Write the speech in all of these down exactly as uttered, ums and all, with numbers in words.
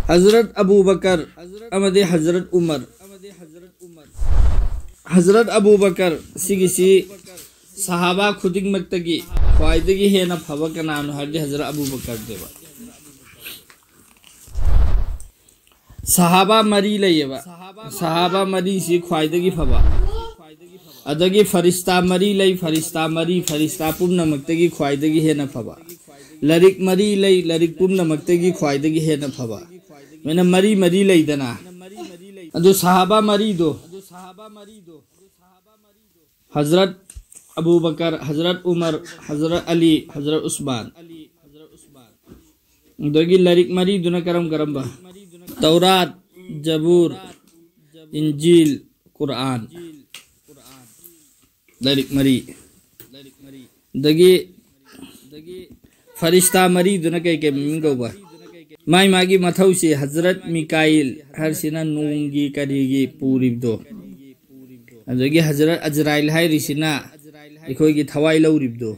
Hazrat Abu ꯕꯀꯔ ꯑꯃꯗꯤ Hazrat Umar. Hazrat Abu ꯕꯀꯔ ꯁꯤꯒꯤꯁꯤ ꯁꯍꯥꯕꯥ ꯈꯨꯗꯤꯡꯃꯛꯇꯒꯤ ꯈ꯭ꯋꯥꯏꯗꯒꯤ ꯍꯦꯟꯅ ꯐꯕ ꯀꯅꯥꯅꯣ ꯍꯥꯏꯔꯗꯤ ꯍꯖꯔꯠ ꯑꯕꯨ ꯕꯀꯔꯅꯦꯕ꯫ ꯁꯍꯥꯕꯥ ꯃꯔꯤ ꯂꯩꯌꯦꯕ꯫ ꯁꯍꯥꯕꯥ ꯃꯔꯤꯁꯤ ꯈ꯭ꯋꯥꯏꯗꯒꯤ ꯐꯕ꯫ ꯑꯗꯒꯤ ꯐꯔꯤꯁꯇꯥ ꯃꯔꯤ ꯂꯩ, ꯐꯔꯤꯁꯇꯥ ꯃꯔꯤ, ꯐꯔꯤꯁꯇꯥ ꯄꯨꯝꯅꯃꯛꯇꯒꯤ ꯈ꯭ꯋꯥꯏꯗꯒꯤ ꯍꯦꯟꯅ ꯐꯕ꯫ ꯂꯥꯏꯔꯤꯛ ꯃꯔꯤ ꯂꯩ, ꯂꯥꯏꯔꯤꯛ ꯄꯨꯝꯅꯃꯛꯇꯒꯤ ꯈ꯭ꯋꯥꯏꯗꯒꯤ ꯍꯦꯟꯅ ꯐꯕ꯫ ꯁꯨꯃꯥꯏꯅ ꯃꯔꯤ ꯃꯔꯤ ꯂꯩꯗꯅ꯫ ꯑꯗꯨ ꯁꯍꯥꯕꯥ ꯃꯔꯤꯗꯣ, ꯍꯖꯔꯠ ꯑꯕꯨ ꯕꯀꯔ, ꯍꯖꯔꯠ ꯎꯃꯔ, ꯍꯖꯔꯠ ꯑꯂꯤ, ꯍꯖꯔꯠ ꯎꯁꯃꯥꯟ꯫ ꯑꯗꯒꯤ ꯂꯥꯏꯔꯤꯛ ꯃꯔꯤꯗꯨꯅ ꯀꯔꯝ ꯀꯔꯝꯕ? ꯇꯧꯔꯥꯠ, ꯖꯕꯨꯔ, ꯏꯟꯖꯤꯜ, ꯀꯨꯔꯑꯥꯟ꯫ ꯂꯥꯏꯔꯤꯛ ꯃꯔꯤ꯫ ꯑꯗꯒꯤ ꯐꯔꯤꯁꯇꯥ ꯃꯔꯤꯗꯨꯅ ꯀꯩ ꯀꯩ ꯃꯃꯤꯡ ꯀꯧꯕ? ꯃꯥꯏ ꯃꯥꯒꯤ ꯃꯊꯧꯁꯤ ꯍꯖꯔꯠ ꯃꯤꯀꯥꯏꯜ ꯍꯥꯏꯔꯤꯁꯤꯅ ꯅꯣꯡꯒꯤ ꯀꯔꯤꯒꯤ ꯄꯨꯔꯤꯕꯗꯣ꯫ ꯑꯗꯒꯤ ꯍꯖꯔꯠ ꯑꯖꯔꯥꯏꯜ ꯍꯥꯏꯔꯤꯁꯤꯅ ꯑꯩꯈꯣꯏꯒꯤ ꯊꯋꯥꯏ ꯂꯧꯔꯤꯕꯗꯣ꯫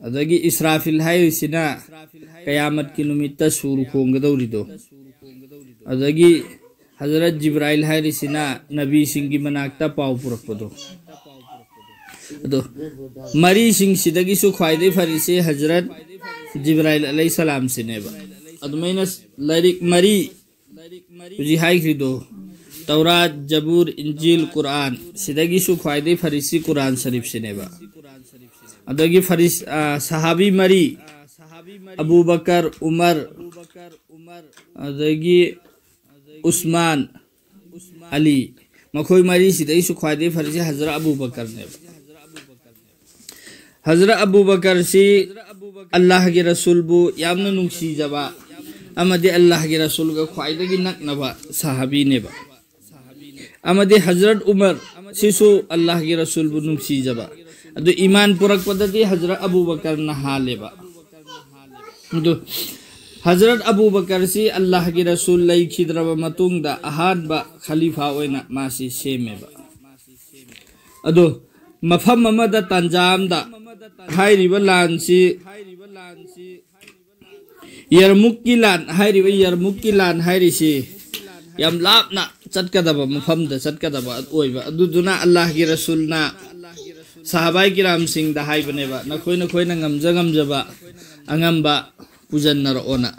ꯑꯗꯒꯤ ꯏꯁꯔꯥꯐꯤꯜ ꯍꯥꯏꯔꯤꯁꯤꯅ ꯀꯌꯥꯃꯠꯀꯤ ꯅꯨꯃꯤꯠꯇ ꯁꯨꯔ ꯈꯣꯡꯒꯗꯧꯔꯤꯗꯣ꯫ ꯑꯗꯒꯤ ꯍꯖꯔꯠ ꯖꯤꯕ꯭ꯔꯥꯏꯜ ꯍꯥꯏꯔꯤꯁꯤꯅ ꯅꯕꯤꯁꯤꯡꯒꯤ ꯃꯅꯥꯛꯇ ꯄꯥꯎ ꯄꯨꯔꯛꯄꯗꯣ꯫ ꯑꯗꯣ ꯃꯔꯤꯁꯤꯡꯁꯤꯗꯒꯤꯁꯨ ꯈ꯭ꯋꯥꯏꯗꯒꯤ ꯐꯔꯤꯁꯤ ꯍꯖꯔꯠ ꯖꯤꯕ꯭ꯔꯥꯏꯜ ꯑꯂꯩꯍꯤꯁꯁꯂꯥꯝꯁꯤꯅꯦꯕ꯫ ꯑꯗꯨꯃꯥꯏꯅ ꯂꯥꯏꯔꯤꯛ ꯃꯔꯤ ꯍꯧꯖꯤꯛ ꯍꯥꯏꯈ꯭ꯔꯤꯗꯣ, ꯇꯧꯔꯥꯠ, ꯖꯕꯨꯔ, ꯏꯟꯖꯤꯜ, ꯀꯨꯔꯑꯥꯟ, ꯁꯤꯗꯒꯤꯁꯨ ꯈ꯭ꯋꯥꯏꯗꯒꯤ ꯐꯔꯤꯁꯤ ꯀꯨꯔꯑꯥꯟ ꯁꯔꯤꯐꯁꯤꯅꯦꯕ꯫ ꯑꯗꯒꯤ ꯐꯔꯤꯁ-, ꯑ, ꯁꯍꯥꯕꯤ ꯃꯔꯤ, ꯑꯕꯨ ꯕꯀꯔ, ꯎꯃꯔ, ꯑꯗꯒꯤ ꯎꯁꯃꯥꯟ, ꯑꯂꯤ, ꯃꯈꯣꯏ ꯃꯔꯤꯁꯤꯗꯒꯤꯁꯨ ꯈ꯭ꯋꯥꯏꯗꯒꯤ ꯐꯔꯤꯁꯤ ꯍꯖꯔꯠ ꯑꯕꯨ ꯕꯀꯔꯅꯦꯕ꯫ ꯍꯖꯔꯠ ꯑꯕꯨ ꯕꯀꯔꯁꯤ ꯑꯜꯂꯥꯍꯒꯤ ꯔꯁꯨꯜꯕꯨ ꯌꯥꯝꯅ ꯅꯨꯡꯁꯤꯖꯕ ꯑꯃꯗꯤ ꯑꯜꯂꯥꯍꯒꯤ ꯔꯁꯨꯜꯒ ꯈ꯭ꯋꯥꯏꯗꯒꯤ ꯅꯛꯅꯕ ꯁꯍꯥꯕꯤꯅꯦꯕ꯫ ꯑꯃꯗꯤ ꯍꯖꯔꯠ ꯎꯃꯔ ꯁꯤꯁꯨ ꯑꯜꯂꯥꯍꯒꯤ ꯔꯁꯨꯜꯕꯨ ꯅꯨꯡꯁꯤꯖꯕ꯫ ꯑꯗꯨ ꯏꯃꯥꯟ ꯄꯨꯔꯛꯄꯗꯗꯤ ꯍꯖꯔꯠ ꯑꯕꯨ ꯕꯀꯔꯅ ꯍꯥꯜꯂꯦꯕ꯫ ꯑꯗꯨ ꯍꯖꯔꯠ ꯑꯕꯨ ꯕꯀꯔꯁꯤ ꯑꯜꯂꯥꯍꯒꯤ ꯔꯁꯨꯜ ꯂꯩꯈꯤꯗ꯭ꯔꯕ ꯃꯇꯨꯡꯗ ꯑꯍꯥꯟꯕ ꯈꯂꯤꯐꯥ ꯑꯣꯏꯅ ꯃꯥꯁꯤ ꯁꯦꯝꯃꯦꯕ꯫ ꯑꯗꯨ ꯃꯐꯝ ꯑꯃꯗ, ꯇꯥꯟꯖꯥ ꯑꯃꯗ, ꯍꯥꯏꯔꯤꯕ ꯂꯥꯟꯁꯤ ꯌꯔꯃꯨꯛꯀꯤ ꯂꯥꯟ ꯍꯥꯏꯔꯤꯕ, ꯌꯔꯃꯨꯛꯀꯤ ꯂꯥꯟ ꯍꯥꯏꯔꯤꯁꯤ ꯌꯥꯝ ꯂꯥꯞꯅ ꯆꯠꯀꯗꯕ ꯃꯐꯝꯗ ꯆꯠꯀꯗꯕ ꯑꯣꯏꯕ꯫ ꯑꯗꯨꯗꯨꯅ ꯑꯜꯂꯥꯍꯒꯤ ꯔꯁꯨꯜꯅ ꯁꯍꯥꯕꯥꯏ ꯀꯤꯔꯥꯝꯁꯤꯡꯗ ꯍꯥꯏꯕꯅꯦꯕ, "ꯅꯈꯣꯏ ꯅꯈꯣꯏꯅ ꯉꯝꯖ ꯉꯝꯖꯕ ꯑꯉꯝꯕ ꯄꯨꯖꯟꯅꯔꯛꯑꯣꯅ"꯫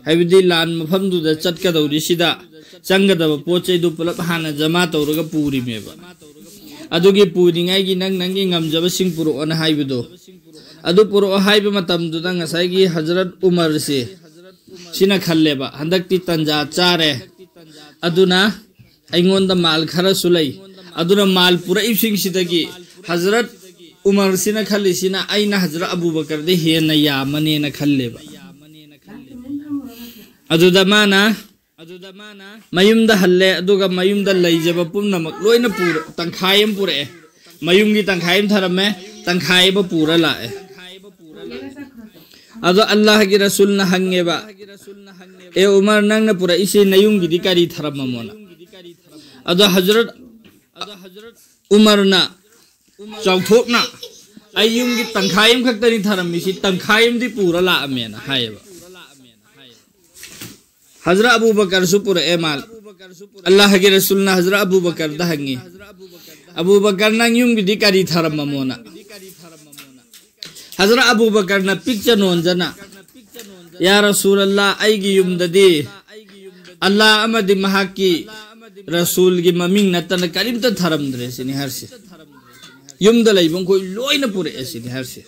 ꯍꯥꯏꯕꯗꯤ ꯂꯥꯟ ꯃꯐꯝꯗꯨꯗ ꯆꯠꯀꯗꯧꯔꯤꯁꯤꯗ ꯆꯪꯒꯗꯕ ꯄꯣꯠ ꯆꯩꯗꯨ ꯄꯨꯂꯞ ꯍꯥꯟꯅ ꯖꯃꯥ ꯇꯧꯔꯒ ꯄꯨꯔꯤꯃꯦꯕ꯫ ꯑꯗꯨꯒꯤ ꯄꯨꯔꯤꯉꯩꯒꯤ ꯅꯪ ꯅꯪꯒꯤ ꯉꯝꯖꯕꯁꯤꯡ ꯄꯨꯔꯛꯑꯣꯅ ꯍꯥꯏꯕꯗꯣ, ꯑꯗꯨ ꯄꯨꯔꯛꯑꯣ ꯍꯥꯏꯕ ꯃꯇꯝꯗꯨꯗ ꯉꯁꯥꯏꯒꯤ ꯍꯖꯔꯠ ꯎꯃꯔꯁꯦ ꯁꯤꯅ ꯈꯜꯂꯦꯕ, "ꯍꯟꯗꯛꯇꯤ ꯇꯟꯖꯥ ꯆꯥꯔꯦ, ꯑꯗꯨꯅ ꯑꯩꯉꯣꯟꯗ ꯃꯥꯜ ꯈꯔꯁꯨ ꯂꯩ, ꯑꯗꯨꯅ ꯃꯥꯜ ꯄꯨꯔꯛꯏꯕꯁꯤꯡꯁꯤꯗꯒꯤ ꯍꯖꯔꯠ ꯎꯃꯔꯁꯤꯅ ꯈꯜꯂꯤꯁꯤꯅ ꯑꯩꯅ ꯍꯖꯔꯠ ꯑꯕꯨꯕꯀꯔꯗ ꯍꯦꯟꯅ ꯌꯥꯝꯃꯅꯦꯅ" ꯈꯜꯂꯦꯕ꯫ ꯑꯗꯨꯗ ꯃꯥꯅ ꯃꯌꯨꯝꯗ ꯍꯜꯂꯦ, ꯑꯗꯨꯒ ꯃꯌꯨꯝꯗ ꯂꯩꯖꯕ ꯄꯨꯝꯅꯃꯛ ꯂꯣꯏꯅ ꯄꯨꯔ-, ꯇꯪꯈꯥꯏ ꯑꯃ ꯄꯨꯔꯛꯑꯦ꯫ ꯃꯌꯨꯝꯒꯤ ꯇꯪꯈꯥꯏ ꯑꯃ ꯊꯔꯝꯃꯦ, ꯇꯪꯈꯥꯏ ꯑꯃ ꯄꯨꯔ ꯂꯥꯛꯑꯦ꯫ ꯑꯗꯣ ꯑꯜꯂꯥꯍꯒꯤ ꯔꯁꯨꯜꯅ ꯍꯪꯉꯦꯕ, "ꯑꯦ ꯎꯃꯔ, ꯅꯪꯅ ꯄꯨꯔꯛꯏꯁꯦ ꯅꯌꯨꯝꯒꯤꯗꯤ ꯀꯔꯤ ꯊꯔꯝꯃꯃꯣꯅ?" ꯑꯗꯣ ꯍꯖꯔꯠ ꯎꯃꯔꯅ ꯆꯥꯎꯊꯣꯛꯅ, "ꯑꯩ ꯌꯨꯝꯒꯤ ꯇꯪꯈꯥꯏ ꯑꯃꯈꯛꯇꯅꯤ ꯊꯔꯝꯃꯤꯁꯤ, ꯇꯪꯈꯥꯏ ꯑꯃꯗꯤ ꯄꯨꯔ ꯂꯥꯛꯑꯝꯃꯦꯅ" ꯍꯥꯏꯌꯦꯕ꯫ ꯍꯖꯔꯠ ꯑꯕꯨ ꯕꯀꯔꯁꯨ ꯄꯨꯔꯛꯑꯦ ꯃꯥꯜ꯫ ꯑꯜꯂꯥꯍꯒꯤ ꯔꯁꯨꯜꯅ ꯍꯖꯔꯠ ꯑꯕꯨ ꯕꯀꯔꯗ ꯍꯪꯉꯤ, "ꯑꯕꯨ ꯕꯀꯔ, ꯅꯪ ꯌꯨꯝꯒꯤꯗꯤ ꯀꯔꯤ ꯊꯔꯝꯃꯃꯣꯅ?" ꯍꯖꯔꯠ ꯑꯕꯨ ꯕꯀꯔꯅ ꯄꯤꯛꯆ ꯅꯣꯟꯖꯅ, "ꯌꯥ ꯔꯁꯨꯂꯜꯂꯥ, ꯑꯩꯒꯤ ꯌꯨꯝꯗꯗꯤ ꯑꯜꯂꯥ ꯑꯃꯗꯤ ꯃꯍꯥꯛꯀꯤ ꯔꯁꯨꯜꯒꯤ ꯃꯃꯤꯡ ꯅꯠꯇꯅ ꯀꯔꯤꯝꯇ ꯊꯔꯝꯗ꯭ꯔꯦ" ꯁꯤꯅꯤ ꯍꯥꯏꯔꯁꯤ꯫ "ꯌꯨꯝꯗ ꯂꯩꯕ ꯃꯈꯣꯏ ꯂꯣꯏꯅ ꯄꯨꯔꯛꯑꯦ" ꯁꯤꯅꯤ ꯍꯥꯏꯔꯁꯤ꯫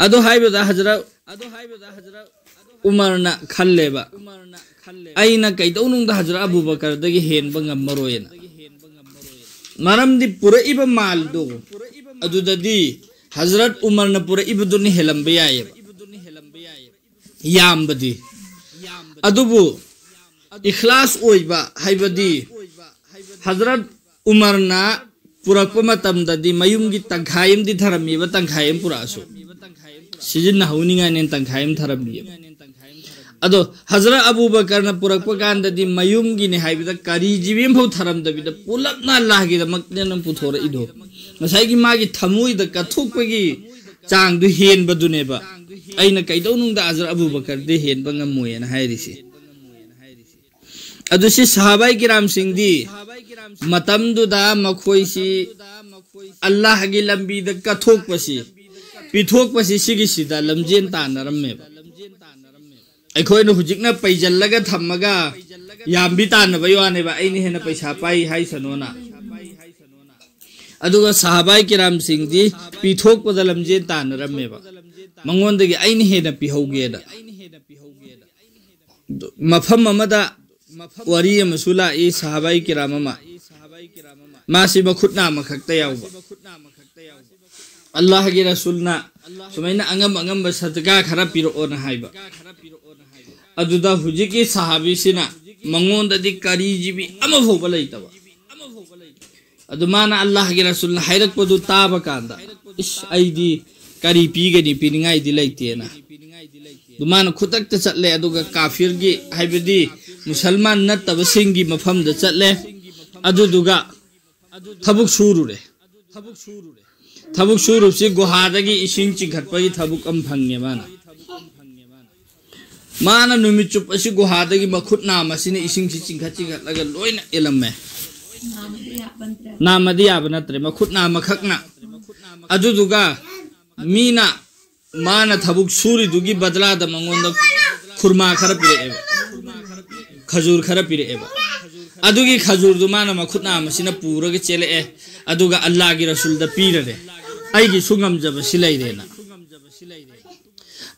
ꯑꯗꯨ ꯍꯥꯏꯕꯗ ꯍꯖꯔꯠ ꯎꯃꯔꯅ ꯈꯜꯂꯦꯕ, "ꯑꯩꯅ ꯀꯩꯗꯧꯅꯨꯡꯗ ꯍꯖꯔꯠ ꯑꯕꯨ ꯕꯀꯔꯗꯒꯤ ꯍꯦꯟꯕ ꯉꯝꯃꯔꯣꯏꯅ"꯫ ꯃꯔꯝꯗꯤ ꯄꯨꯔꯛꯏꯕ ꯃꯥꯜꯗꯣ ꯑꯗꯨꯗꯗꯤ ꯍꯖꯔꯠ ꯎꯃꯔꯅ ꯄꯨꯔꯛꯏꯕꯗꯨꯅ ꯍꯦꯜꯂꯝꯕ ꯌꯥꯏꯌꯦꯕ, ꯌꯥꯝꯕꯗꯤ꯫ ꯑꯗꯨꯕꯨ ꯏꯈ꯭ꯂꯥꯁ ꯑꯣꯏꯕ ꯍꯥꯏꯕꯗꯤ ꯍꯖꯔꯠ ꯎꯃꯔꯅ ꯄꯨꯔꯛꯄ ꯃꯇꯝꯗꯗꯤ ꯃꯌꯨꯝꯒꯤ ꯇꯪꯈꯥꯏ ꯑꯃꯗꯤ ꯊꯔꯝꯃꯤꯕ, ꯇꯪꯈꯥꯏ ꯑꯃ ꯄꯨꯔꯛꯑꯁꯨ ꯁꯤꯖꯤꯟꯅꯍꯧꯅꯤꯡꯉꯥꯏꯅꯦꯅ ꯇꯪꯈꯥꯏ ꯑꯃ ꯊꯔꯝꯃꯤꯕ꯫ ꯑꯗꯣ ꯍꯖꯔꯠ ꯑꯕꯨ ꯕꯀꯔꯅ ꯄꯨꯔꯛꯄ ꯀꯥꯟꯗꯗꯤ ꯃꯌꯨꯝꯒꯤꯅꯤ ꯍꯥꯏꯕꯗ ꯀꯔꯤ ꯖꯤꯕꯤ ꯑꯃꯐꯥꯎ ꯊꯔꯝꯗꯕꯤꯗ ꯄꯨꯂꯞꯅ ꯑꯜꯂꯥꯍꯒꯤꯗꯃꯛꯇꯅ ꯄꯨꯊꯣꯔꯛꯏꯗꯣ꯫ ꯉꯁꯥꯏꯒꯤ ꯃꯥꯒꯤ ꯊꯃꯣꯏꯗ ꯀꯠꯊꯣꯛꯄꯒꯤ ꯆꯥꯡꯗꯨ ꯍꯦꯟꯕꯗꯨꯅꯦꯕ ꯑꯩꯅ ꯀꯩꯗꯧꯅꯨꯡꯗ ꯑꯖꯔ ꯑꯕꯨ ꯕꯀꯔꯗꯤ ꯍꯦꯟꯕ ꯉꯝꯃꯣꯏꯅ ꯍꯥꯏꯔꯤꯁꯤ꯫ ꯑꯗꯨ ꯁꯤ ꯁꯍꯥꯕꯥꯏ ꯀꯤꯔꯥꯝꯁꯤꯡꯗꯤ ꯃꯇꯝꯗꯨꯗ ꯃꯈꯣꯏꯁꯤ ꯑꯜꯂꯥꯍꯒꯤ ꯂꯝꯕꯤꯗ ꯀꯠꯊꯣꯛꯄꯁꯤ, ꯄꯤꯊꯣꯛꯄꯁꯤ, ꯁꯤꯒꯤꯁꯤꯗ ꯂꯝꯖꯦꯟ ꯇꯥꯟꯅꯔꯝꯃꯦꯕ꯫ ꯑꯩꯈꯣꯏꯅ ꯍꯧꯖꯤꯛꯅ ꯄꯩꯖꯜꯂꯒ ꯊꯝꯃꯒ ꯌꯥꯝꯕꯤ ꯇꯥꯟꯅꯕꯩ ꯋꯥꯅꯦꯕ, ꯑꯩꯅ ꯍꯦꯟꯅ ꯄꯩꯁꯥ ꯄꯥꯏ ꯍꯥꯏꯁꯅꯣꯅ꯫ ꯑꯗꯨꯒ ꯁꯍꯥꯕꯥꯏ ꯀꯤꯔꯥꯝꯁꯤꯡꯗꯤ ꯄꯤꯊꯣꯛꯄꯗ ꯂꯝꯖꯦꯟ ꯇꯥꯟꯅꯔꯝꯃꯦꯕ, ꯃꯉꯣꯟꯗꯒꯤ ꯑꯩꯅ ꯍꯦꯟꯅ ꯄꯤꯍꯧꯒꯦꯅ꯫ ꯃꯐꯝ ꯑꯃꯗ ꯋꯥꯔꯤ ꯑꯃꯁꯨ ꯂꯥꯛꯏ, ꯁꯍꯥꯕꯥꯏ ꯀꯤꯔꯥꯝ ꯑꯃ, ꯃꯥꯁꯤ ꯃꯈꯨꯠ ꯅꯥꯝꯃꯈꯛꯇ ꯌꯥꯎꯕ꯫ ꯑꯜꯂꯥꯍꯒꯤ ꯔꯁꯨꯜꯅ ꯁꯨꯃꯥꯏꯅ ꯑꯉꯝ ꯑꯉꯝꯕ ꯁꯗꯀꯥ ꯈꯔ ꯄꯤꯔꯛꯑꯣꯅ ꯍꯥꯏꯕ꯫ ꯑꯗꯨꯗ ꯍꯧꯖꯤꯛꯀꯤ ꯁꯍꯥꯕꯤꯁꯤꯅ ꯃꯉꯣꯟꯗꯗꯤ ꯀꯔꯤ ꯖꯤꯕꯤ ꯑꯃ ꯐꯥꯎꯕ ꯂꯩꯇꯕ꯫ ꯑꯗꯨ ꯃꯥꯅ ꯑꯜꯂꯥꯍꯒꯤ ꯔꯁꯨꯜꯅ ꯍꯥꯏꯔꯛꯄꯗꯨ ꯇꯥꯕ ꯀꯥꯟꯗ, "ꯏꯁ, ꯑꯩꯗꯤ ꯀꯔꯤ ꯄꯤꯒꯅꯤ? ꯄꯤꯅꯤꯡꯉꯥꯏꯗꯤ ꯂꯩꯇꯦꯅ"꯫ ꯑꯗꯨ ꯃꯥꯅ ꯈꯨꯗꯛꯇ ꯆꯠꯂꯦ, ꯑꯗꯨꯒ ꯀꯥꯐꯤꯔꯒꯤ, ꯍꯥꯏꯕꯗꯤ ꯃꯨꯁꯜꯃꯥꯟ ꯅꯠꯇꯕꯁꯤꯡꯒꯤ ꯃꯐꯝꯗ ꯆꯠꯂꯦ꯫ ꯑꯗꯨꯗꯨꯒ ꯊꯕꯛ ꯁꯨꯔꯨꯔꯦ꯫ ꯊꯕꯛ ꯁꯨꯔꯨꯕꯁꯤ ꯒꯨꯍꯥꯗꯒꯤ ꯏꯁꯤꯡ ꯆꯤꯡꯈꯠꯄꯒꯤ ꯊꯕꯛ ꯑꯃ ꯐꯪꯉꯦ ꯃꯥꯅ꯫ ꯃꯥꯅ ꯅꯨꯃꯤꯠ ꯆꯨꯞꯄꯁꯤ ꯒꯨꯍꯥꯗꯒꯤ ꯃꯈꯨꯠ ꯅꯥꯝꯃꯁꯤꯅ ꯏꯁꯤꯡꯁꯤ ꯆꯤꯡꯈꯠ ꯆꯤꯡꯈꯠꯂꯒ ꯂꯣꯏꯅ ꯏꯜꯂꯝꯃꯦ꯫ ꯅꯥꯝꯃꯗꯤ ꯌꯥꯕ ꯅꯠꯇ꯭ꯔꯦ, ꯃꯈꯨꯠ ꯅꯥꯝꯃꯈꯛꯅ꯫ ꯑꯗꯨꯗꯨꯒ ꯃꯤꯅ, ꯃꯥꯅ ꯊꯕꯛ ꯁꯨꯔꯤꯗꯨꯒꯤ ꯕꯗꯂꯥꯗ ꯃꯉꯣꯟꯗ ꯈꯨꯔꯃꯥ ꯈꯔ ꯄꯤꯔꯛꯑꯦꯕ, ꯈꯖꯨꯔ ꯈꯔ ꯄꯤꯔꯛꯑꯦꯕ꯫ ꯑꯗꯨꯒꯤ ꯈꯖꯨꯔꯗꯨ ꯃꯥꯅ ꯃꯈꯨꯠ ꯅꯥꯝꯃꯁꯤꯅ ꯄꯨꯔꯒ ꯆꯦꯜꯂꯛꯑꯦ, ꯑꯗꯨꯒ ꯑꯜꯂꯥꯒꯤ ꯔꯁꯨꯜꯗ ꯄꯤꯔꯔꯦ, "ꯑꯩꯒꯤꯁꯨ ꯉꯝꯖꯕꯁꯤ ꯂꯩꯔꯦꯅ"꯫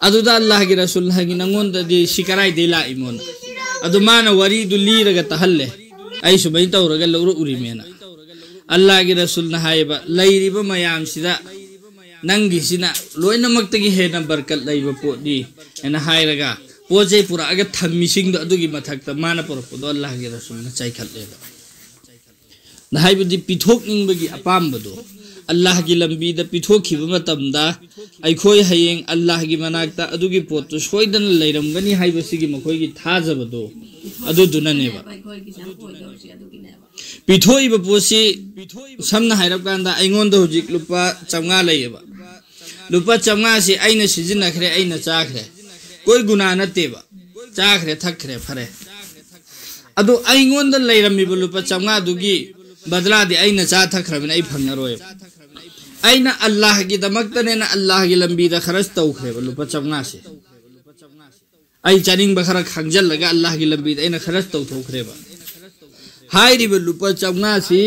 ꯑꯗꯨꯗ ꯑꯜꯂꯥꯍꯒꯤ ꯔꯁꯨꯜ ꯍꯥꯏꯒꯤ, "ꯅꯪꯉꯣꯟꯗꯗꯤ ꯁꯤ ꯀꯔꯥꯏꯗꯩ ꯂꯥꯛꯏꯃꯣꯅ?" ꯑꯗꯨ ꯃꯥꯅ ꯋꯥꯔꯤꯗꯨ ꯂꯤꯔꯒ ꯇꯥꯍꯜꯂꯦ, "ꯑꯩ ꯁꯨꯃꯥꯏꯅ ꯇꯧꯔꯒ ꯂꯧꯔꯛꯎꯔꯤꯃꯦꯅ"꯫ ꯑꯜꯂꯥꯍꯒꯤ ꯔꯁꯨꯜꯅ ꯍꯥꯏꯌꯦꯕ, "ꯂꯩꯔꯤꯕ ꯃꯌꯥꯝꯁꯤꯗ ꯅꯪꯒꯤꯁꯤꯅ ꯂꯣꯏꯅꯃꯛꯇꯒꯤ ꯍꯦꯟꯅ ꯕꯔꯀꯠ ꯂꯩꯕ ꯄꯣꯠꯅꯤ" ꯍꯥꯏꯅ ꯍꯥꯏꯔꯒ, ꯄꯣꯠ ꯆꯩ ꯄꯨꯔꯛꯑꯒ ꯊꯝꯃꯤꯁꯤꯡꯗꯣ, ꯑꯗꯨꯒꯤ ꯃꯊꯛꯇ ꯃꯥꯅ ꯄꯨꯔꯛꯄꯗꯣ ꯑꯜꯂꯥꯍꯒꯤ ꯔꯁꯨꯜꯅ ꯆꯥꯏꯈꯠꯂꯦꯕ꯫ ꯍꯥꯏꯕꯗꯤ ꯄꯤꯊꯣꯛꯅꯤꯡꯕꯒꯤ ꯑꯄꯥꯝꯕꯗꯣ, ꯑꯜꯂꯥꯍꯒꯤ ꯂꯝꯕꯤꯗ ꯄꯤꯊꯣꯛꯈꯤꯕ ꯃꯇꯝꯗ ꯑꯩꯈꯣꯏ ꯍꯌꯦꯡ ꯑꯜꯂꯥꯍꯒꯤ ꯃꯅꯥꯛꯇ ꯑꯗꯨꯒꯤ ꯄꯣꯠꯇꯨ ꯁꯣꯏꯗꯅ ꯂꯩꯔꯝꯒꯅꯤ ꯍꯥꯏꯕꯁꯤꯒꯤ ꯃꯈꯣꯏꯒꯤ ꯊꯥꯖꯕꯗꯣ, ꯑꯗꯨꯗꯨꯅꯅꯦꯕ꯫ ꯄꯤꯊꯣꯛꯏꯕ ꯄꯣꯠꯁꯤ, ꯁꯝꯅ ꯍꯥꯏꯔꯞ ꯀꯥꯟꯗ, ꯑꯩꯉꯣꯟꯗ ꯍꯧꯖꯤꯛ ꯂꯨꯄꯥ ꯆꯥꯝꯃꯉꯥ ꯂꯩꯌꯦꯕ, ꯂꯨꯄꯥ ꯆꯥꯝꯃꯉꯥꯁꯤ ꯑꯩꯅ ꯁꯤꯖꯤꯟꯅꯈ꯭ꯔꯦ, ꯑꯩꯅ ꯆꯥꯈ꯭ꯔꯦ, ꯀꯣꯏ ꯒꯨꯅꯥ ꯅꯠꯇꯦꯕ, ꯆꯥꯈ꯭ꯔꯦ, ꯊꯛꯈ꯭ꯔꯦ, ꯐꯔꯦ꯫ ꯑꯗꯨ ꯑꯩꯉꯣꯟꯗ ꯂꯩꯔꯝꯃꯤꯕ ꯂꯨꯄꯥ ꯆꯥꯝꯃꯉꯥꯗꯨꯒꯤ ꯕꯗꯂꯥꯗꯤ ꯑꯩꯅ ꯆꯥ ꯊꯛꯈ꯭ꯔꯕꯅꯤꯅ ꯑꯩ ꯐꯪꯉꯔꯣꯏꯕ꯫ ꯑꯩꯅ ꯑꯜꯂꯥꯍꯒꯤꯗꯃꯛꯇꯅꯦꯅ ꯑꯜꯂꯥꯍꯒꯤ ꯂꯝꯕꯤꯗ ꯈꯔꯁ ꯇꯧꯈ꯭ꯔꯦꯕ ꯂꯨꯄꯥ ꯆꯥꯝꯃꯉꯥꯁꯦ꯫ ꯑꯩ ꯆꯥꯅꯤꯡꯕ ꯈꯔ ꯈꯥꯡꯖꯜꯂꯒ ꯑꯜꯂꯥꯍꯒꯤ ꯂꯝꯕꯤꯗ ꯑꯩꯅ ꯈꯔꯁ ꯇꯧꯊꯣꯛꯈ꯭ꯔꯦꯕ꯫ ꯍꯥꯏꯔꯤꯕ ꯂꯨꯄꯥ ꯆꯥꯝꯃꯉꯥꯁꯤ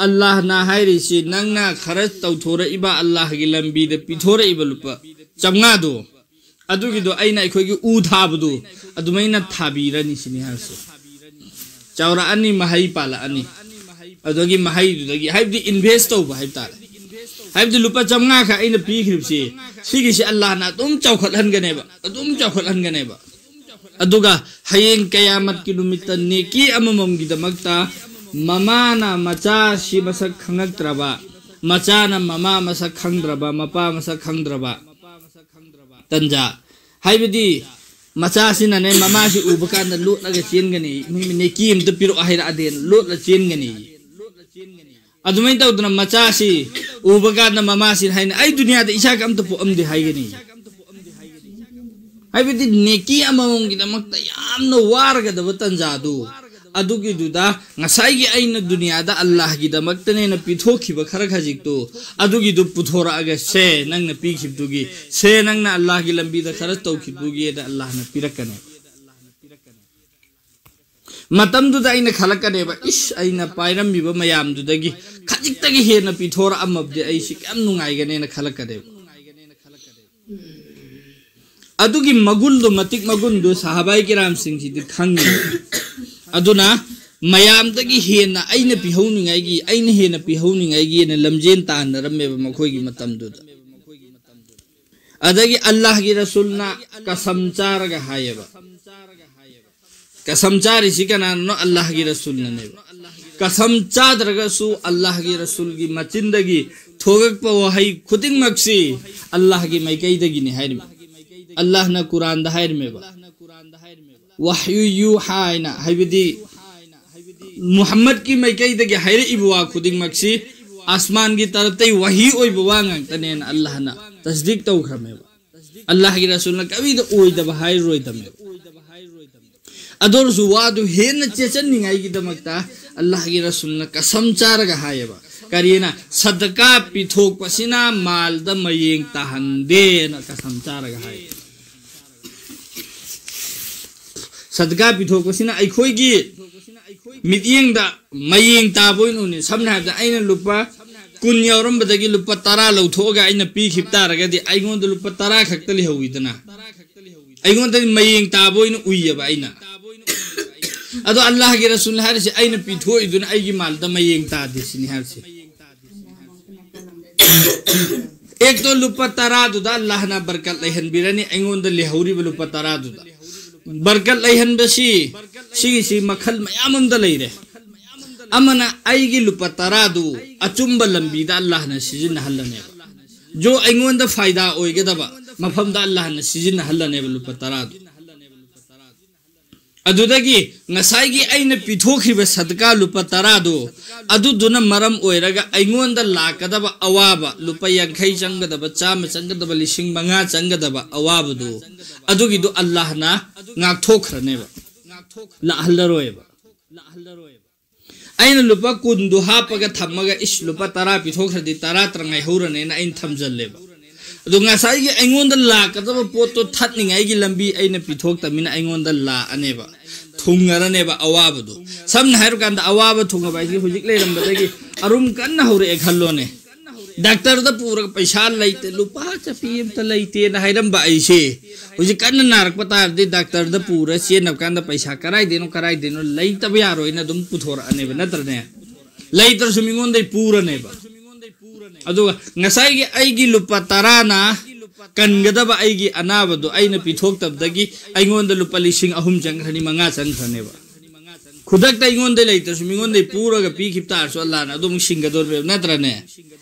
ꯑꯜꯂꯥꯍꯅ ꯍꯥꯏꯔꯤꯁꯤ, ꯅꯪꯅ ꯈꯔꯁ ꯇꯧꯊꯣꯔꯛꯏꯕ ꯑꯜꯂꯥꯍꯒꯤ ꯂꯝꯕꯤꯗ ꯄꯤꯊꯣꯔꯛꯏꯕ ꯂꯨꯄꯥ ꯆꯥꯝꯃꯉꯥꯗꯣ, ꯑꯗꯨꯒꯤꯗꯣ ꯑꯩꯅ ꯑꯩꯈꯣꯏꯒꯤ ꯎ ꯊꯥꯕꯗꯣ ꯑꯗꯨꯃꯥꯏꯅ ꯊꯥꯕꯤꯔꯅꯤ ꯁꯤꯅꯤ ꯍꯥꯏꯔꯤꯁꯦ꯫ ꯆꯥꯎꯔꯛꯑꯅꯤ, ꯃꯍꯩ ꯄꯥꯜꯂꯛꯑꯅꯤ, ꯑꯗꯨꯗꯒꯤ ꯃꯍꯩꯗꯨꯗꯒꯤ, ꯍꯥꯏꯕꯗꯤ invest ꯇꯧꯕ ꯍꯥꯏꯕ ꯇꯥꯔꯦ꯫ ꯍꯥꯏꯕꯗꯤ ꯂꯨꯄꯥ ꯆꯥꯝꯃꯉꯥ ꯈꯛ ꯑꯩꯅ ꯄꯤꯈ꯭ꯔꯤꯕꯁꯤ, ꯁꯤꯒꯤꯁꯤ ꯑꯜꯂꯥꯍꯅ ꯑꯗꯨꯝ ꯆꯥꯎꯈꯠꯍꯟꯒꯅꯦꯕ, ꯑꯗꯨꯝ ꯆꯥꯎꯈꯠꯍꯟꯒꯅꯦꯕ꯫ ꯑꯗꯨꯒ ꯍꯌꯦꯡ ꯀꯌꯥꯃꯠꯀꯤ ꯅꯨꯃꯤꯠꯇ ꯅꯦꯀꯤ ꯑꯃꯃꯝꯒꯤꯗꯃꯛꯇ ꯃꯃꯥꯅ ꯃꯆꯥꯁꯤ ꯃꯁꯛ ꯈꯪꯉꯛꯇ꯭ꯔꯕ, ꯃꯆꯥꯅ ꯃꯃꯥ ꯃꯁꯛ ꯈꯪꯗ꯭ꯔꯕ, ꯃꯄꯥ ꯃꯁꯛ ꯈꯪꯗ꯭ꯔꯕ ꯇꯟꯖꯥ, ꯍꯥꯏꯕꯗꯤ ꯃꯆꯥꯁꯤꯅꯅꯦ ꯃꯃꯥꯁꯤ ꯎꯕ ꯀꯥꯟꯗ ꯂꯣꯠꯂꯒ ꯆꯦꯟꯒꯅꯤ, "ꯅꯦꯀꯤ ꯑꯝꯇ ꯄꯤꯔꯛꯑꯣ ꯍꯥꯏꯔꯛꯑꯗꯦꯅ" ꯂꯣꯠꯂ ꯆꯦꯟꯒꯅꯤ꯫ ꯑꯗꯨꯃꯥꯏꯅ ꯇꯧꯗꯅ ꯃꯆꯥꯁꯤ ꯎꯕ ꯀꯥꯟꯗ ꯃꯃꯥꯁꯤꯅ ꯍꯥꯏꯅ, "ꯑꯩ ꯗꯨꯅꯤꯌꯥꯗ ꯏꯆꯥꯒ ꯑꯝꯇ ꯄꯣꯛꯑꯝꯗꯦ" ꯍꯥꯏꯒꯅꯤ꯫ ꯍꯥꯏꯕꯗꯤ ꯅꯦꯀꯤ ꯑꯃꯃꯝꯒꯤꯗꯃꯛꯇ ꯌꯥꯝꯅ ꯋꯥꯔꯒꯗꯕ ꯇꯟꯖꯥꯗꯨ, ꯑꯗꯨꯒꯤꯗꯨꯗ ꯉꯁꯥꯏꯒꯤ ꯑꯩꯅ ꯗꯨꯅꯤꯌꯥꯗ ꯑꯜꯂꯥꯍꯒꯤꯗꯃꯛꯇꯅꯦꯅ ꯄꯤꯊꯣꯛꯈꯤꯕ ꯈꯔ ꯈꯖꯤꯛꯇꯨ, ꯑꯗꯨꯒꯤꯗꯨ ꯄꯨꯊꯣꯔꯛꯑꯒ, "ꯁꯦ, ꯅꯪꯅ ꯄꯤꯈꯤꯕꯗꯨꯒꯤ, ꯁꯦ, ꯅꯪꯅ ꯑꯜꯂꯥꯍꯒꯤ ꯂꯝꯕꯤꯗ ꯈꯔ ꯇꯧꯈꯤꯕꯗꯨꯒꯤꯅ" ꯑꯜꯂꯥꯍꯅ ꯄꯤꯔꯛꯀꯅꯦꯕ꯫ ꯃꯇꯝꯗꯨꯗ ꯑꯩꯅ ꯈꯜꯂꯛꯀꯅꯦꯕ, "ꯏꯁ, ꯑꯩꯅ ꯄꯥꯏꯔꯝꯃꯤꯕ ꯃꯌꯥꯝꯗꯨꯗꯒꯤ ꯈꯖꯤꯛꯇꯒꯤ ꯍꯦꯟꯅ ꯄꯤꯊꯣꯔꯛꯑꯝꯃꯕꯗꯤ ꯑꯩꯁꯤ ꯀꯌꯥꯝ ꯅꯨꯡꯉꯥꯏꯒꯅꯦꯅ" ꯈꯜꯂꯛꯀꯅꯦꯕ꯫ ꯑꯗꯨꯒꯤ ꯃꯒꯨꯟꯗꯣ, ꯃꯇꯤꯛ ꯃꯒꯨꯟꯗꯣ ꯁꯍꯥꯕꯥꯏ ꯀꯤꯔꯥꯝꯁꯤꯡꯁꯤꯗꯤ ꯈꯪꯉꯤ꯫ ꯑꯗꯨꯅ ꯃꯌꯥꯝꯗꯒꯤ ꯍꯦꯟꯅ ꯑꯩꯅ ꯄꯤꯍꯧꯅꯤꯡꯉꯥꯏꯒꯤ, ꯑꯩꯅ ꯍꯦꯟꯅ ꯄꯤꯍꯧꯅꯤꯡꯉꯥꯏꯒꯤꯅ ꯂꯝꯖꯦꯟ ꯇꯥꯟꯅꯔꯝꯃꯦꯕ ꯃꯈꯣꯏꯒꯤ ꯃꯇꯝꯗꯨꯗ꯫ ꯑꯗꯒꯤ ꯑꯜꯂꯥꯍꯒꯤ ꯔꯁꯨꯜꯅ ꯀꯁꯝ ꯆꯥꯔꯒ ꯍꯥꯏꯌꯦꯕ, ꯀꯁꯝ ꯆꯥꯔꯤꯁꯤ ꯀꯅꯥꯅꯅꯣ? ꯑꯜꯂꯥꯍꯒꯤ ꯔꯁꯨꯜꯅꯅꯦꯕ꯫ ꯀꯁꯝ ꯆꯥꯗ꯭ꯔꯒꯁꯨ ꯑꯜꯂꯥꯍꯒꯤ ꯔꯁꯨꯜꯒꯤ ꯃꯆꯤꯟꯗꯒꯤ ꯊꯣꯛꯂꯛꯄ ꯋꯥꯍꯩ ꯈꯨꯗꯤꯡꯃꯛꯁꯤ ꯑꯜꯂꯥꯍꯒꯤ ꯃꯥꯏꯀꯩꯗꯒꯤꯅꯤ ꯍꯥꯏꯔꯤꯕ꯫ ꯑꯜꯂꯥꯍꯅ ꯀꯨꯔꯥꯟꯗ ꯍꯥꯏꯔꯝꯃꯦꯕ, "ꯋꯥꯍꯌꯨ ꯌꯨꯍꯥ" ꯍꯥꯏꯅ, ꯍꯥꯏꯕꯗꯤ ꯃꯨꯍꯝꯃꯗꯀꯤ ꯃꯥꯏꯀꯩꯗꯒꯤ ꯍꯥꯏꯔꯛꯏꯕ ꯋꯥ ꯈꯨꯗꯤꯡꯃꯛꯁꯤ ꯑꯁꯃꯥꯟꯒꯤ ꯇꯔꯞꯇꯩ ꯋꯥꯍꯤ ꯑꯣꯏꯕ ꯋꯥ ꯉꯥꯛꯇꯅꯦꯅ ꯑꯜꯂꯥꯍꯅ ꯇꯁꯗꯤꯛ ꯇꯧꯈ꯭ꯔꯃꯦꯕ꯫ ꯑꯜꯂꯥꯍꯒꯤ ꯔꯁꯨꯜꯅ ꯀꯔꯤꯗ ꯑꯣꯏꯗꯕ ꯍꯥꯏꯔꯣꯏꯗꯕꯅꯦꯕ꯫ ꯑꯗꯨ ꯑꯣꯏꯔꯁꯨ ꯋꯥꯗꯨ ꯍꯦꯟꯅ ꯆꯦꯠꯆꯟꯅꯤꯡꯉꯥꯏꯒꯤꯗꯃꯛꯇ ꯑꯜꯂꯥꯍꯒꯤ ꯔꯁꯨꯜꯅ ꯀꯁꯝ ꯆꯥꯔꯒ ꯍꯥꯏꯌꯦꯕ꯫ ꯀꯔꯤꯅ? ꯁꯗꯀꯥ ꯄꯤꯊꯣꯛꯄꯁꯤꯅ ꯃꯥꯜꯗ ꯃꯌꯦꯡ ꯇꯥꯍꯟꯗꯦꯅ ꯀꯁꯝ ꯆꯥꯔꯒ ꯍꯥꯏ꯫ ꯁꯗꯀꯥ ꯄꯤꯊꯣꯛꯄꯁꯤꯅ ꯑꯩꯈꯣꯏꯒꯤ ꯃꯤꯠꯌꯦꯡꯗ ꯃꯌꯦꯡ ꯇꯥꯕ ꯑꯣꯏꯅ ꯎꯅꯤ꯫ ꯁꯝꯅ ꯍꯥꯏꯔꯕꯗ, ꯑꯩꯅ ꯂꯨꯄꯥ ꯀꯨꯟ ꯌꯥꯎꯔꯝꯕꯗꯒꯤ ꯂꯨꯄꯥ ꯇꯔꯥ ꯂꯧꯊꯣꯛꯑꯒ ꯑꯩꯅ ꯄꯤꯈꯤꯕ ꯇꯥꯔꯒꯗꯤ, ꯑꯩꯉꯣꯟꯗ ꯂꯨꯄꯥ ꯇꯔꯥ ꯈꯛꯇ ꯂꯩꯍꯧꯋꯤꯗꯅ, ꯑꯩꯉꯣꯟꯗꯗꯤ ꯃꯌꯦꯡ ꯇꯥꯕ ꯑꯣꯏꯅ ꯎꯏꯌꯦꯕ ꯑꯩꯅ꯫ ꯑꯗꯣ ꯑꯜꯂꯥꯍꯒꯤ ꯔꯁꯨꯜꯅ ꯍꯥꯏꯔꯤꯁꯦ, ꯑꯩꯅ ꯄꯤꯊꯣꯛꯏꯗꯨꯅ ꯑꯩꯒꯤ ꯃꯥꯜꯗ ꯃꯌꯦꯡ ꯇꯥꯗꯦ ꯁꯤꯅꯤ ꯍꯥꯏꯔꯤꯁꯦ꯫ ꯑꯦꯛꯇꯣ ꯂꯨꯄꯥ ꯇꯔꯥꯗꯨꯗ ꯑꯜꯂꯥꯍꯅ ꯕꯔꯀꯠ ꯂꯩꯍꯟꯕꯤꯔꯅꯤ, ꯑꯩꯉꯣꯟꯗ ꯂꯩꯍꯧꯔꯤꯕ ꯂꯨꯄꯥ ꯇꯔꯥꯗꯨꯗ꯫ ꯕꯔꯀꯠ ꯂꯩꯍꯟꯕꯁꯤ, ꯁꯤꯒꯤꯁꯤ ꯃꯈꯜ ꯃꯌꯥꯝ ꯑꯃꯗ ꯂꯩꯔꯦ꯫ ꯑꯃꯅ ꯑꯩꯒꯤ ꯂꯨꯄꯥ ꯇꯔꯥꯗꯨ ꯑꯆꯨꯝꯕ ꯂꯝꯕꯤꯗ ꯑꯜꯂꯥꯍꯅ ꯁꯤꯖꯤꯟꯅꯍꯜꯂꯅꯦꯕ꯫ ꯖꯣ ꯑꯩꯉꯣꯟꯗ ꯐꯥꯏꯗꯥ ꯑꯣꯏꯒꯗꯕ ꯃꯐꯝꯗ ꯑꯜꯂꯥꯍꯅ ꯁꯤꯖꯤꯟꯅꯍꯜꯂꯅꯦꯕ ꯂꯨꯄꯥ ꯇꯔꯥꯗꯨ꯫ ꯑꯗꯨꯗꯒꯤ ꯉꯁꯥꯏꯒꯤ ꯑꯩꯅ ꯄꯤꯊꯣꯛꯈꯤꯕ ꯁꯗꯀꯥ ꯂꯨꯄꯥ ꯇꯔꯥꯗꯨ, ꯑꯗꯨꯗꯨꯅ ꯃꯔꯝ ꯑꯣꯏꯔꯒ ꯑꯩꯉꯣꯟꯗ ꯂꯥꯛꯀꯗꯕ ꯑꯋꯥꯕ, ꯂꯨꯄꯥ ꯌꯥꯡꯈꯩ ꯆꯪꯒꯗꯕ, ꯆꯥꯝꯃ ꯆꯪꯒꯗꯕ, ꯂꯤꯁꯤꯡ ꯃꯉꯥ ꯆꯪꯒꯗꯕ ꯑꯋꯥꯕꯗꯨ, ꯑꯗꯨꯒꯤꯗꯨ ꯑꯜꯂꯥꯍꯅ ꯉꯥꯛꯊꯣꯛꯈ꯭ꯔꯅꯦꯕ, ꯂꯥꯛꯍꯜꯂꯔꯣꯏꯕ꯫ ꯑꯩꯅ ꯂꯨꯄꯥ ꯀꯨꯟꯗꯨ ꯍꯥꯞꯄꯒ ꯊꯝꯃꯒ, "ꯏꯁ, ꯂꯨꯄꯥ ꯇꯔꯥ ꯄꯤꯊꯣꯛꯈ꯭ꯔꯗꯤ ꯇꯔꯥ ꯇꯔꯥ ꯉꯥꯏꯍꯧꯔꯅꯦꯅ" ꯑꯩꯅ ꯊꯝꯖꯜꯂꯦꯕ꯫ ꯑꯗꯣ ꯉꯁꯥꯏꯒꯤ ꯑꯩꯉꯣꯟꯗ ꯂꯥꯛꯀꯗꯕ ꯄꯣꯠꯇꯣ ꯊꯠꯅꯤꯡꯉꯥꯏꯒꯤ ꯂꯝꯕꯤ ꯑꯩꯅ ꯄꯤꯊꯣꯛꯇꯕꯅꯤꯅ ꯑꯩꯉꯣꯟꯗ ꯂꯥꯛꯑꯅꯦꯕ, ꯊꯨꯡꯉꯔꯅꯦꯕ ꯑꯋꯥꯕꯗꯣ꯫ ꯁꯝꯅ ꯍꯥꯏꯔꯀꯥꯟꯗ, ꯑꯋꯥꯕ ꯊꯨꯡꯉꯕ ꯍꯥꯏꯁꯦ ꯍꯧꯖꯤꯛ ꯂꯩꯔꯝꯕꯗꯒꯤ ꯑꯔꯨꯝ ꯀꯟꯅ ꯍꯧꯔꯛꯑꯦ ꯈꯜꯂꯣꯅꯦ꯫ ꯗꯥꯛꯇꯔꯗ ꯄꯨꯔꯒ ꯄꯩꯁꯥ ꯂꯩꯇꯦ, ꯂꯨꯄꯥ ꯆꯄꯤ ꯑꯝꯇ ꯂꯩꯇꯦꯅ ꯍꯥꯏꯔꯝꯕ ꯑꯩꯁꯦ, ꯍꯧꯖꯤꯛ ꯀꯟꯅ ꯅꯥꯔꯛꯄ ꯇꯥꯔꯗꯤ ꯗꯥꯛꯇꯔꯗ ꯄꯨꯔ ꯆꯦꯟꯅꯕ ꯀꯥꯟꯗ ꯄꯩꯁꯥ ꯀꯔꯥꯏꯗꯩꯅꯣ ꯀꯔꯥꯏꯗꯩꯅꯣ ꯂꯩꯇꯕ ꯌꯥꯔꯣꯏꯅ ꯑꯗꯨꯝ ꯄꯨꯊꯣꯔꯛꯑꯅꯦꯕ, ꯅꯠꯇ꯭ꯔꯅꯦ? ꯂꯩꯇ꯭ꯔꯁꯨ ꯃꯤꯉꯣꯟꯗꯩ ꯄꯨꯔꯅꯦꯕ꯫ ꯑꯗꯨꯒ ꯉꯁꯥꯏꯒꯤ ꯑꯩꯒꯤ ꯂꯨꯄꯥ ꯇꯔꯥꯅ ꯀꯟꯒꯗꯕ ꯑꯩꯒꯤ ꯑꯅꯥꯕꯗꯣ ꯑꯩꯅ ꯄꯤꯊꯣꯛꯇꯕꯗꯒꯤ ꯑꯩꯉꯣꯟꯗ ꯂꯨꯄꯥ ꯂꯤꯁꯤꯡ ꯑꯍꯨꯝ ꯆꯪꯈ꯭ꯔꯅꯤ, ꯃꯉꯥ ꯆꯪꯈ꯭ꯔꯅꯦꯕ꯫ ꯈꯨꯗꯛꯇ ꯑꯩꯉꯣꯟꯗ ꯂꯩꯇ꯭ꯔꯁꯨ ꯃꯤꯉꯣꯟꯗꯩ ꯄꯨꯔꯒ ꯄꯤꯈꯤꯕ ꯇꯥꯔꯁꯨ ꯑꯜꯂꯥꯍꯅ ꯑꯗꯨꯝ ꯁꯤꯡꯒꯗꯧꯔꯤꯕ, ꯅꯠꯇ꯭ꯔꯅꯦ?